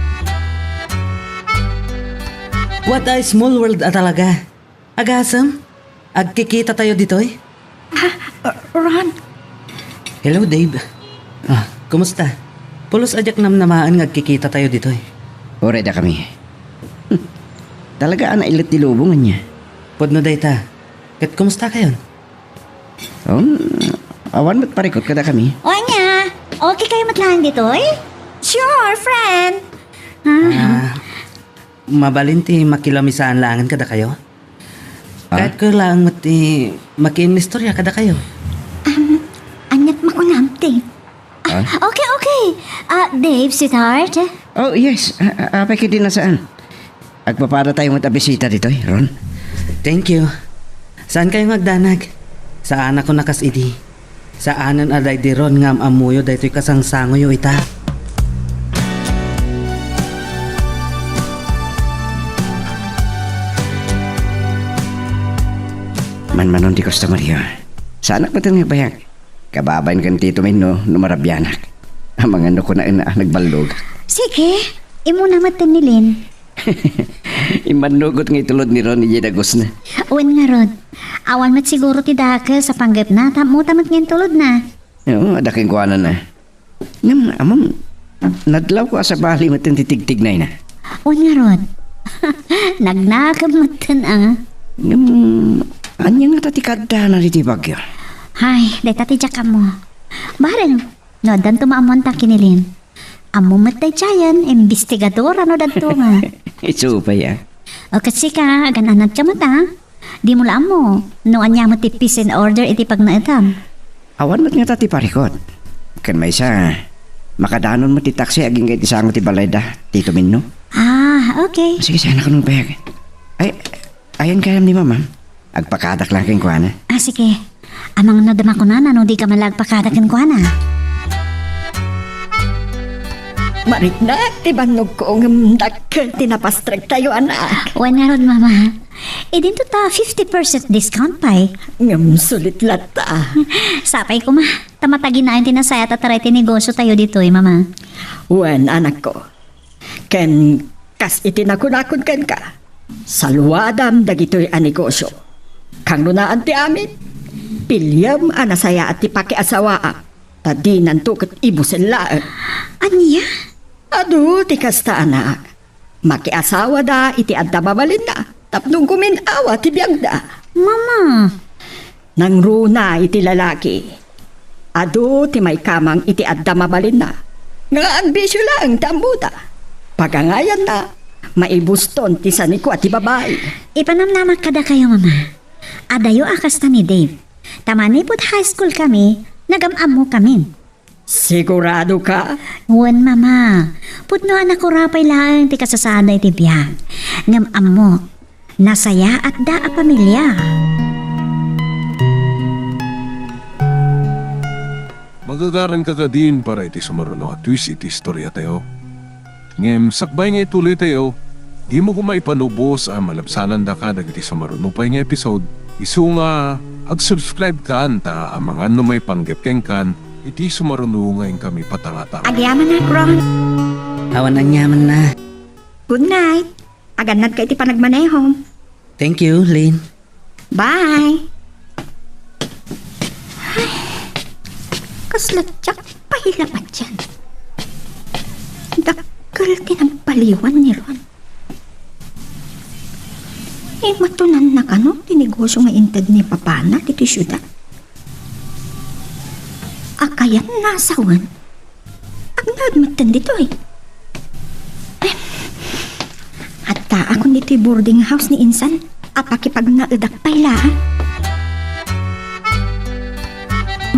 What a small world a talaga. Agasem, agkikitatayo ditoy? Ah, uh, Ron. Hello, Dave. Ah, kumusta? Pulos a diak namnamaen nga agkikitatayo ditoy. Uray dakami. Hmm. Talaga a nailet ti lubong ania. Pudno dayta. Ket kumustakayon? Um, awan met parikut kadakami. O ania, okay kayo met laeng ditoy? Sure, friend. Ah. Ah, mabalin ti makilamisaan laengen kadakayo? Ah? Kayatko laeng met ti makiinnistorya kadakayo. Um, aniat makunam, Dave? Ah? Ah, okay, okay. Ah, Dave, sweetheart. Oh, yes. Ah, ah, apay ketdi a saan. Agpapadatayo met a bisita ditoy, Ron. Thank you. Saankayo nga agdanag? Saanakon a kas idi. Saanen a daydi Ron nga am-ammoyo daytoy kasangsangoyo ita. Manmanon ti customeryo. Saanak met nga agbayag. Kababain ken Tito Minno no marabianak. Amangan no kunaen a nagballogak. Sige, immuna met ni Lin. Immannugot nga itulod ni Ron idiay dagusna. Wen ngarud, awan met siguro ti dakes a panggepna, ta ammota met nga intulodna. Oo, adda kenkuanana. Ngem, ammom, nadlawko a sabali metten ti tigtignayna. Wen ngarud, nagnakem metten a. Ngem, ania ngata ti kaaddanan iti bagyo? Hay, dayta ti diak ammo. Bareng, no addanto maammuanta ken ni Lynn. Ammo met daydiayen, imbestigadora no dadto nga. Isu pay a. O ket sika, agan-anadka met a. Dimo la ammo no ania met ti peace and order iti pagnaetam. Awan met ngata ti parikut. Ken maysa, makadanon met ti taksi agingga iti sango ti balayda, Tito Minno. Ah, okay. Sige, sana kuno payag. Ay, ayan kayam ni Mama. Agpakadak lang kenkuana. Ah, sige. Amangan no adda makunana no dika man la agpakadak kenkuana. Mariknak ti bannogko ngem dakkel ti napastrektayo, anak. Wen ngarud, Mama. Idinto ta fifty percent discount pay. Ngem sulit latta. Sapay koma, ta mataginaen ti nasayaat a taray ti negosiotayo ditoy, Mama. Wen, anakko. Ken kas iti nakunakon kenka, saluadam dagitoy a negosio. Kangrunaan ti amin, piliem a nasayaat ti pakiasawaam, ta dinanto ket ibusen laeng. Ania? Adu ti kasta, anak. Makiasawada iti adda mabalinna tapno gumin-awa ti biagda. Mama! Nangruna iti lalaki. Adu ti maikamang iti adda mabalinna nga agbisio laeng ti ammona. Pagangayanna, maibuston ti sanikua ti babai. Ipanamnamak kadakayo, Mama. Adayo a kasta ni Dave. Ta manipud high school kami, nagam-ammokamin. Sigurado ka? Wen, Mama. Pudno a nakurapay laeng ti kasasada iti biag. Ngem ammo, nasayaatda a pamilia. Magagaran ka kadin para iti sumaruno a twist iti istoriatayo. Ngem sakbay nga ituloytayo, dimo koma ipanubos a malabsanandaka dagiti sumaruno pay nga episode, isu nga ag-subscribe kan ta amangan no maipanggep kenkan iti sumaruno nga inkami patangatang. Agyamanak, Ron. Awan aniamanna. Good night. Agannadka iti panagmanehom. Thank you, Lynn. Bye. Ay, kasla diak pay la patian. Dakkel ti nagbaliwan ni Ron. Imatonanna kano ti negosio nga inted ni papana ditoy siudad? Kayatna a sawen? Agnaed metten ditoy. Em, addaakon ditoy boarding house ni insan a pakipagnaedak pay laeng.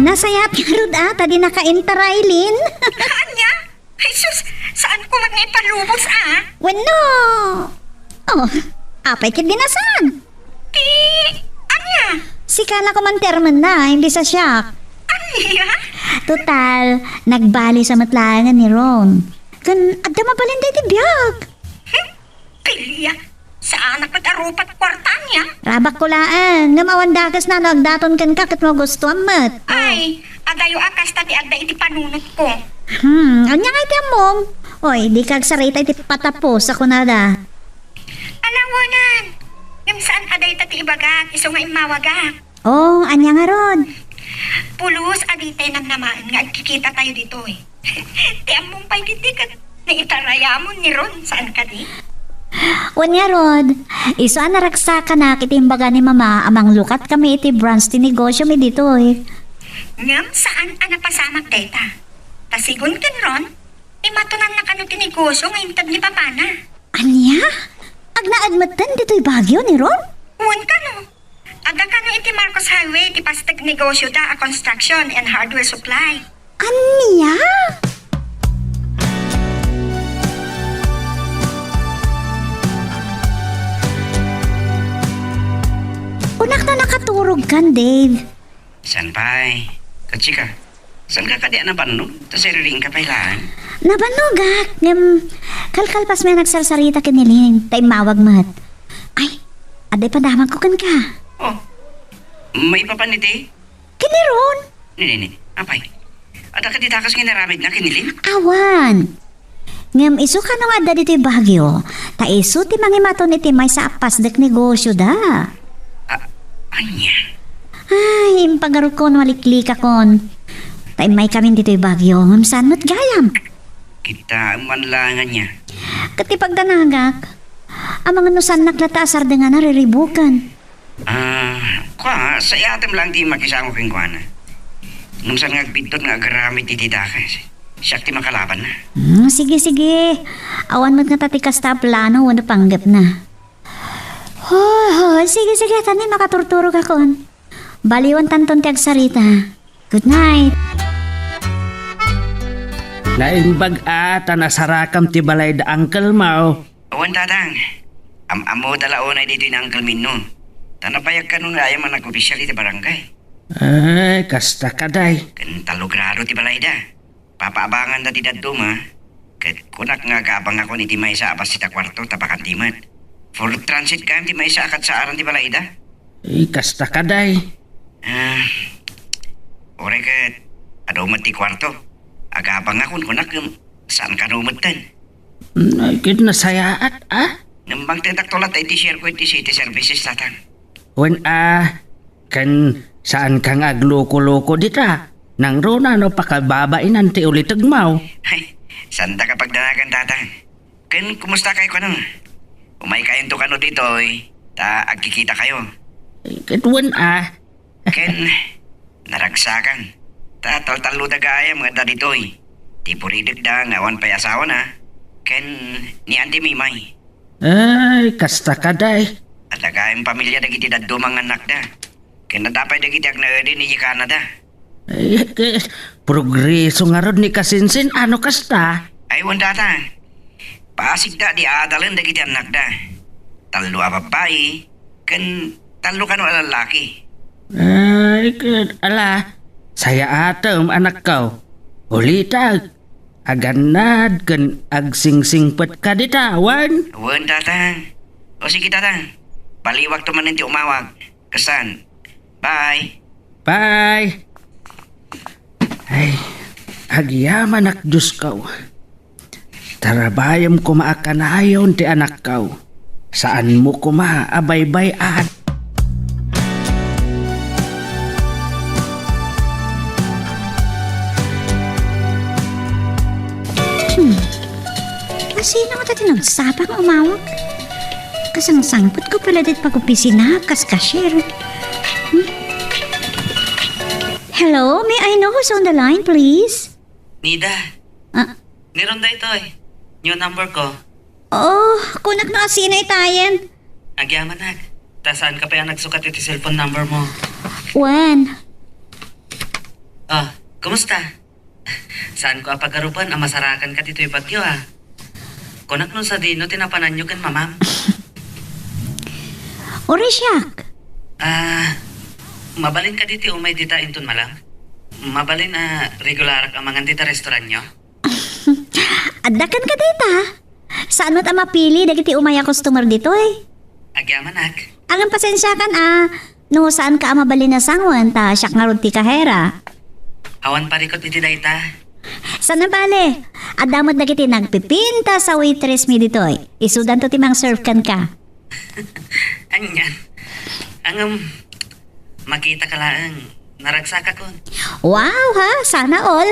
Nasayaat ngarud a ta di nakaintaray, Lynn. Ania? Ay, sus! Saanko met nga ipalubos, a? Wenno! Oh, apay ket di na saan? Ti, ania? Sika la koman ti armenna, imbes a siak. Ania? Total, nagbali sa met laengen ni Ron. Ken adda mabalin daydi biag. Hmm? Pilia, saanak met a rupat kuarta ania? Rabakko laeng, ngem awan dakesna no agdaton kenka ket magustuam met. Ay, adayo a kasta ti adda iti panunotko. Hmm, ania nga iti ammom? Oy, dika agsarita iti patapos a kunada. Alawanan, ngem saan a dayta ti ibagak, isu nga immawagak. Oh, ania ngarud? Pulos a ditay namnamaen nga agkikitatayo ditoy. Ti ammom pay ditoy ket naitarayamon ni Ron, saan kadi? Wen ngarud, isu a naragsakanak iti imbaga ni Mama a manglukat kami iti branch ti negosio mi ditoy. Ngem saan a napasamak dayta. Ta sigun ken Ron, imatonanna kano ti negosio nga inted ni papana. Ania? Agnaed metten ditoy Baguio ni Ron? Wen kano. Adda kano iti Marcos Highway ti pasteg negosioda a construction and hardware supply. Ania? Kunak ta nakaturogkan, Dave. Saan pay? Ket sika? Saanka kadi a nabannog? Ta siririingka pay laeng. Nabannogak, ngem kalkalpasmi a nagsarsarita ken ni Lynn, ta immawag met. Ay, adda ipadamagko kenka. Oh, maipapan iti? Ken ni Ron. Ni, ni, ni. Apay? Adda kadi dakes nga inaramidna ken ni Lynn? Awan. Ngem isu kano nga adda ditoy Baguio, ta isu ti mangimaton iti maysa a pasdek negosioda. A-, ania? Ay, impagarukon, maliklikakon. Ta immaykamin ditoy Baguio, ngem saan met gayam? Kitaem man la nga ania. Ket ti pagdanagak, amangan no saannak latta a sardengan a riribuken. Ah, kua, sayatem lang ti makisango kenkuana. Ngem saan nga agbiddut nga agaramid iti dakes. Siak ti makalabanna. Hmm, sige, sige. Awan met ngata ti kasta a plano wenno panggepna. Ho, ho, sige, sige, ta ni makaturturogakon. Baliwantanton ti agsarita. Good night. Naimbag a ta nasarakam ti balay da uncle mo. Wen, Tatang. Am-ammoda la unay ditoy ni Uncle Minno. Ta nabayag kano nga gayam a nag-opisyal iti barangay. Ay, kasta kadi. Ken tallo grado ti balayda. Papaabanganda ti dadduma. Ket kunak nga agabangakon iti maysa a bassit a kuarto ta bakante met. For transit gayam ti maysa a kadsaaran ti balayda. Ay, kasta kadi. Ah, uray ket adu met ti kuarto. Agabangakon kunak ngem saan kano metten. Ay, ket nasayaat, a? Ngem bangtetakto latta iti share ko iti city services, Tatang. Wen a, ken saanka nga agluko-luko dita. Nangruna no pakababainan ti ulitegmo. Ay, saandak a pagdanagan, Tatang. Ken kumustakayo kano? Umaykayonto kano ditoy, ta agkikitakayo. Ket wen a. Ken naragsakan. Ta taltalloda gayam nga adda ditoy. Ti buridekda nga awan pay asawana. Ken ni Auntie Mimay. Ay, kasta kadi. Adda gayam pamilia dagiti dadduma nga annakda. Ken adda pay dagiti agnaed idiay Canada. Ay, ket progreso ngarud ni Kasinsin, a no kasta? Ay, wen, Tatang. Pasigda ti aadalen dagiti annakda. Tallo a babbai, ken tallo kano a lallaki. Ay, ket ala, sayaatem, anakko. Ulitek, agannad ken agsingsingpetka dita, wen? Wen, Tatang. O sige, Tatang. Baliwakto manen ti umawag. Kasan? Bye. Bye. Ay, agyamanak, Diosko. Tarabayem koma a kanayon ti anakko. Saanmo koma a baybay-at. Hmm. Asino nga ti nagsapa nga umawag? Kasangsangpetko pay la ditoy pag-opisina, kas cashier. Hmm? Hello, may I know who's on the line, please? Nida. Ah? Ni Ron daytoy. New number ko. Oh, kunak no asino itayen. Agyamanak. Ta saanka pay a nagsukat iti cellphone number mo. Wen. Ah, kumusta? Saanko a pagarupen a masarakanka ditoy Baguio, a. Kunak no sadino ti napananyo ken mamam? Uray siak. Ah, mabalin kadi ti umay dita inton malam? Mabalin a regularak a mangan dita restauranyo? Adda kenka dita? Saan met a mapili dagiti umay a customer ditoy? Agyamanak. Ngem pasensiakan a, no saanka a mabalin a sangoen ta siak ngarud ti kahera. Awan parikut iti dayta. Saan a bale, adda met dagiti nagpipintas a waitress mi ditoy. Isudanto ti mang-serve kenka. Ania? Ngem, makitaka laeng, naragsakakon. Wow, ha? Sana all.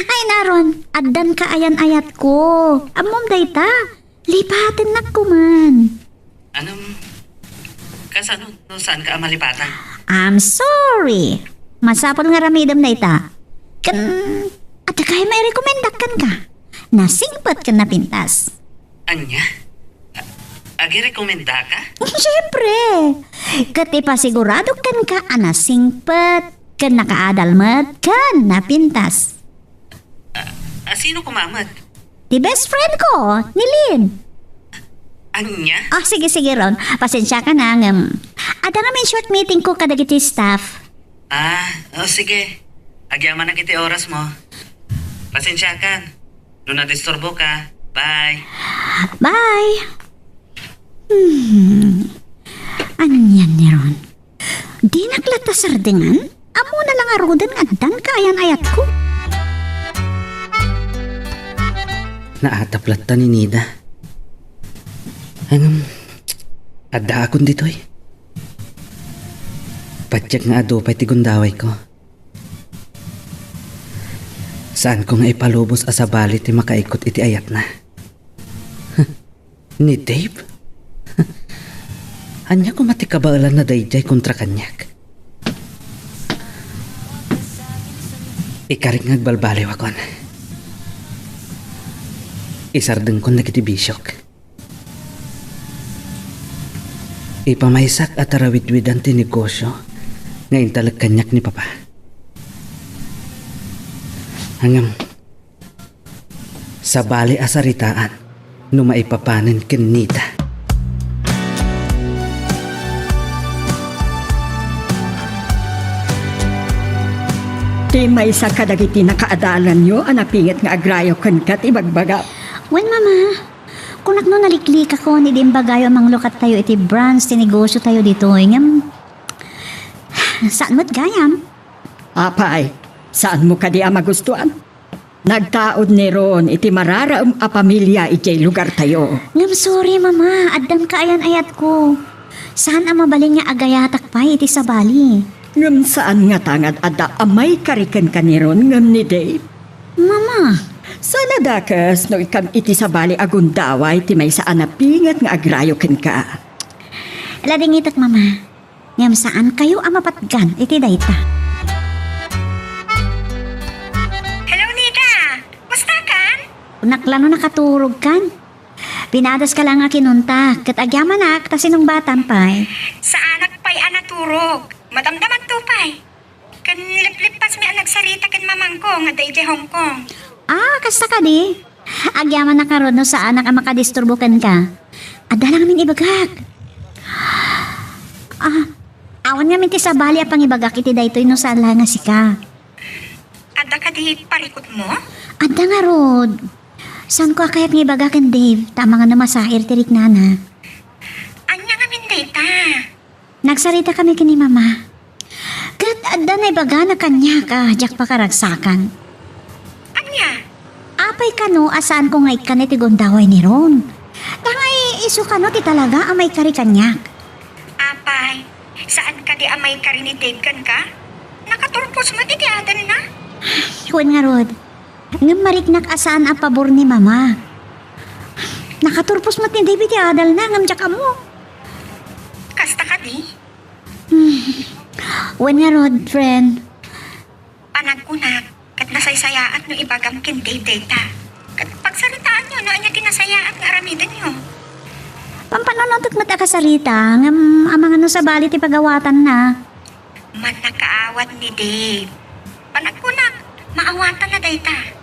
Ay, Ron, addanka ayan-ayatko. Ammom dayta, lipatennak koma. Ngem, kasano no saanka a malipatan? I'm sorry. Masapul nga aramidem dayta. Ken, adda kayat a mairekomendak kenka. Nasingpet ken napintas. Ania? A-, agirekomendaka? Siempre! Ket ipasiguradok kenka a nasingpet, ken nakaadal met, ken napintas. A-, asino koma met? Ti best friend ko, ni Lynn. Ania? Oh, sige, sige, Ron. Pasensiaka na, ngem. Adda ngamin short meeting ko kadagiti staff. Ah, oh, sige. Agyamanak iti oras mo. Pasensiakan. No nadisturboka. Bye. Bye. Hmm. Anian ni Ron? Dinak latta sardengan? Ammona la ngaruden nga addanka ayan-ayatko. Naatap latta ni Nida. Ngem, addaakon ditoy. Patiek nga adu pay ti gundawayko. Saanko nga ipalubos a sabali ti makaikut iti ayatna. Ni Dave? Ania koma ti kabaelanna daydiay kontra kaniak? Ikarik nga agbalbaliwakon. Isardengkon dagiti bisiok. Ipamaysak a tarawidwidan ti negosio nga intalek kaniak ni Papa. Ngem, sabali a saritaan no maipapanen ken Nida. Ti maysa kadagiti nakaadalanyo a napinget nga agrayo kenka ti ibagbagam. Wen, Mama. Kunak no naliklikakon idi imbagayo a manglukattayo iti branch ti negosiotayo ditoy, ngem saan met gayam. Apay, saanmo kadi a magustuan? Nagtaud ni Ron iti mararaem a pamilia idiay lugartayo. Ngem sorry, Mama, addan kaayan-ayatko. Saan a mabalin nga agayatak pay iti sabali. Ngem saan ngata nga adda a maikari kenka ni Ron ngem ni Dave? Mama. Saan a dakes no ikam iti sabali a gundaway ti maysa a napinget nga agrayo kenka? Ladingitek, Mama. Ngem saankayo a mapatgan iti dayta. Hello, Nida! Kumusta kan? Kunak la no nakaturog kan. Pinadaska la nga kinuntak, ket agyamanak ta sinungbatan pay. Saanak pay a naturog. Madamdamanto pay. Ken liplipasmi a nagsarita ken mamangko nga adda idiay Hong Kong. Ah, kasta kadi? Agyaman a ngarud no saanak a makadisturbo kenka. Adda la ngamin ibagak. Ah, awan ngamin ti sabali a pangibagak iti daytoy no saan la nga sika. Adda kadi parikutmo? Adda ngarud. Saanko a kayat nga ibaga ken Dave, ta amangan no masair ti riknana. Ania ngamin dayta? Nagsarita kami ken ni Mama. Ket adda naibagana kaniak a diak pakaragsakan. Ania? Apay kano a saanko nga ikkan iti gundaway ni Ron? Dangay isu kano ti talaga a maikari kaniak? Apay, saan kadi a maikari ni Dave kenka? Nakaturpos met iti adalna? Wen ngarud, ngem mariknak a saan a pabor ni Mama. Nakaturpos met ni Dave iti adalna, ngem diak ammo. Kasta kadi? Hmm. Wen ngarud, friend. Panagkunak, ket nasaysayaat no ibagam ken Dave dayta. Ket pagsaritaanyo no ania ti nasayaat nga aramidenyo. Pampanunotek met a kasarita, ngem amangan no sabali ti pagawatanna. Mannakaawat ni Dave. Panagkunak, maawatanna dayta.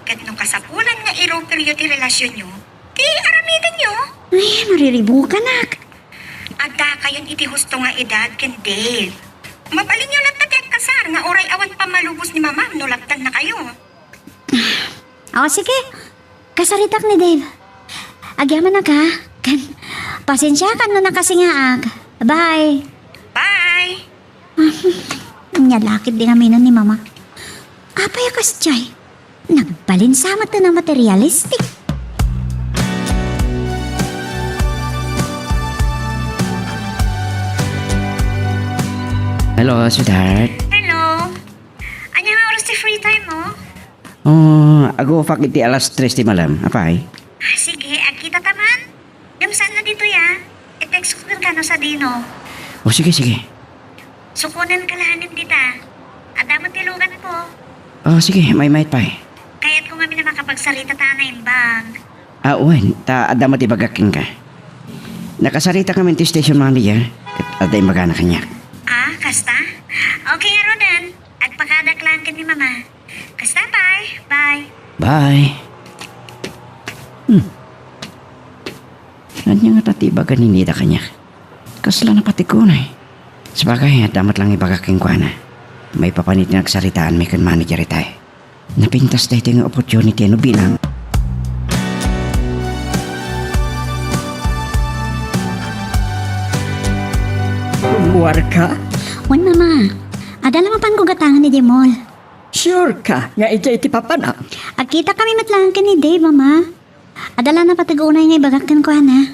Ket no kasapulan nga iruperyo ti relasionyo, ti aramidenyo. Ay, mariribukanak. Addakayon iti husto nga edad ken Dave. Mabalinyo latta ti agkasar nga uray awan pammalubos ni Mamam no labtannakayo. Aw, sige. Kasaritak ni Dave. Agyamanak, ha? Ken, pasensiakan no nakasingaak. Bye. Bye. Ania la ket ti naminan ni Mama? Apay a kasdiay? Nagbalin sa met a materialistic. Hello, sweetheart. Hello. Ania nga oras ti free time mo? Oh, agupak iti alas tres ti malem. Apay? Ah, sige, agkita ta man. Ngem saan na ditoy, ah. I-text ko kenka no sadino. Oh, sige, sige. Sukonen ka laeng dita. Adda met ti lugan ko. Oh, sige, maymayat pay. Kayat ko ngamin a makapagsarita ta a naimbag. Ah, wen, ta adda met ibagak kenka. Nakasarita kami ti station manager, ket adda imbagana kaniak. Ah, kasta? Okay, ngaruden. Agpakadak laeng ken ni Mama. Kasta, bye. Bye. Bye. Hmm. Ania ngata ti ibaga ni Nida kaniak? Kasla napateg unay. Sabagay, adda met lang ibagak kenkuana. Maipapan iti nagsaritaanmi ken manager itay. Napintas daytoy nga opportunity no bilang. Warka? Wen, Mama. Adda la mapanko gatangen idiay mall. Sure ka nga idiay ti papana? Agkitakami met laeng ken ni Dave, Mama. Adda la napateg unay nga ibagak kenkuana.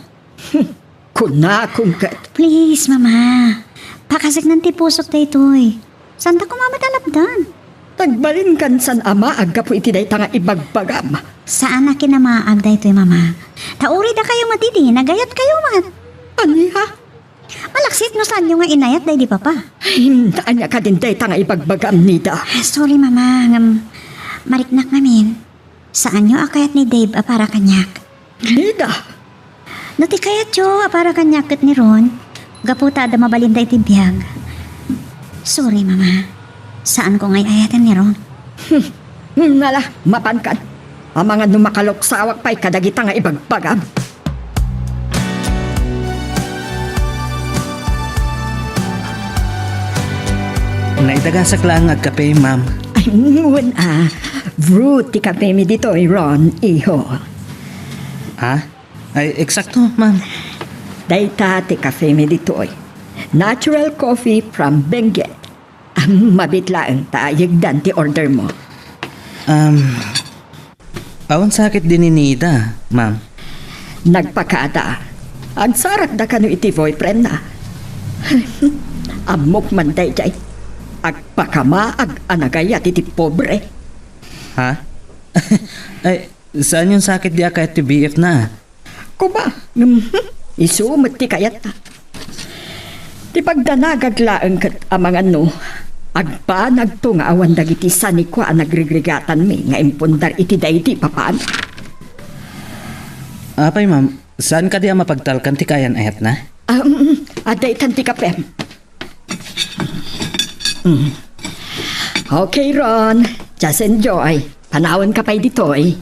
Kunakon ket. Please, Mama. Pakaseknan ti pusok daytoy. Saanta koma met a lapdan. Nagbalinkan san a maag gapu iti dayta nga ibagbagam. Saan a kinamaag daytoy, Mama. Ta uray dakayo met idi, nagayatkayo met. Ania? Malaksid no saanyo nga inayat daydi Papa. Ay, ania kadin dayta nga ibagbagam, Nida? Ah, sorry, Mama. Ngem, mariknak ngamin. Saanyo a kayat ni Dave a para kaniak. Nida! No ti kayatyo a para kaniak ket ni Ron, gapu ta adda mabalinda iti biag. Sorry, Mama. Saanko nga ay-ayaten ni Ron. Hmm, nala, mapankan. Amangan no makalaksawak pay kadagita nga ibagbagam. Naidagasak laeng nga agkape, ma'am. Ay, ngem a. Brut ti kapemi ditoy, Ron, iho. Ha? Ay, eksakto, ma'am. Dayta ti kapemi ditoy. Natural coffee from Benguet. Am, mabiit laeng ta yegdan ti order mo. Um, awan sakit di ni Nida, ma'am. Nagpakada. Agsarakda kano iti boyfriend na. Ammok man daydiay. Agpakamaag a nagayat iti pobre. Ha? Ay, saan yung sakit di akayat ti B F na? Kuma, mhm, isu met ti kayatna. Ti pagdanagak laeng ket amangan no, agbanagto nga awan dagiti sanikua a nagrigrigatanmi nga impundar iti daydi papan. Apay, ma'am, saan kadi a mapagtalkan ti kayan-ayatna? Um, adda itan ti kapem. Mm. Okay, Ron. Just enjoy. Panawanka pay ditoy.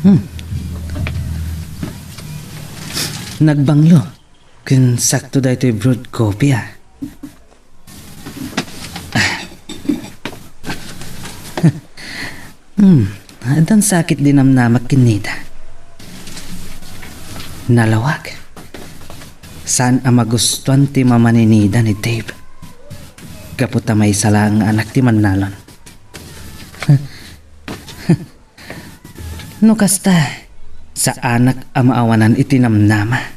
Hmm. Nagbanglo. Ken sakto daytoy brewed coffee, ah. Hmm, addan sakit di namnamak ken Nida. Nalawag. Saan a magustuan ti mama ni Nida ni Dave. Gapu ta maysa laeng nga anak ti mannalon. No kasta, saanak a maawanan iti namnama.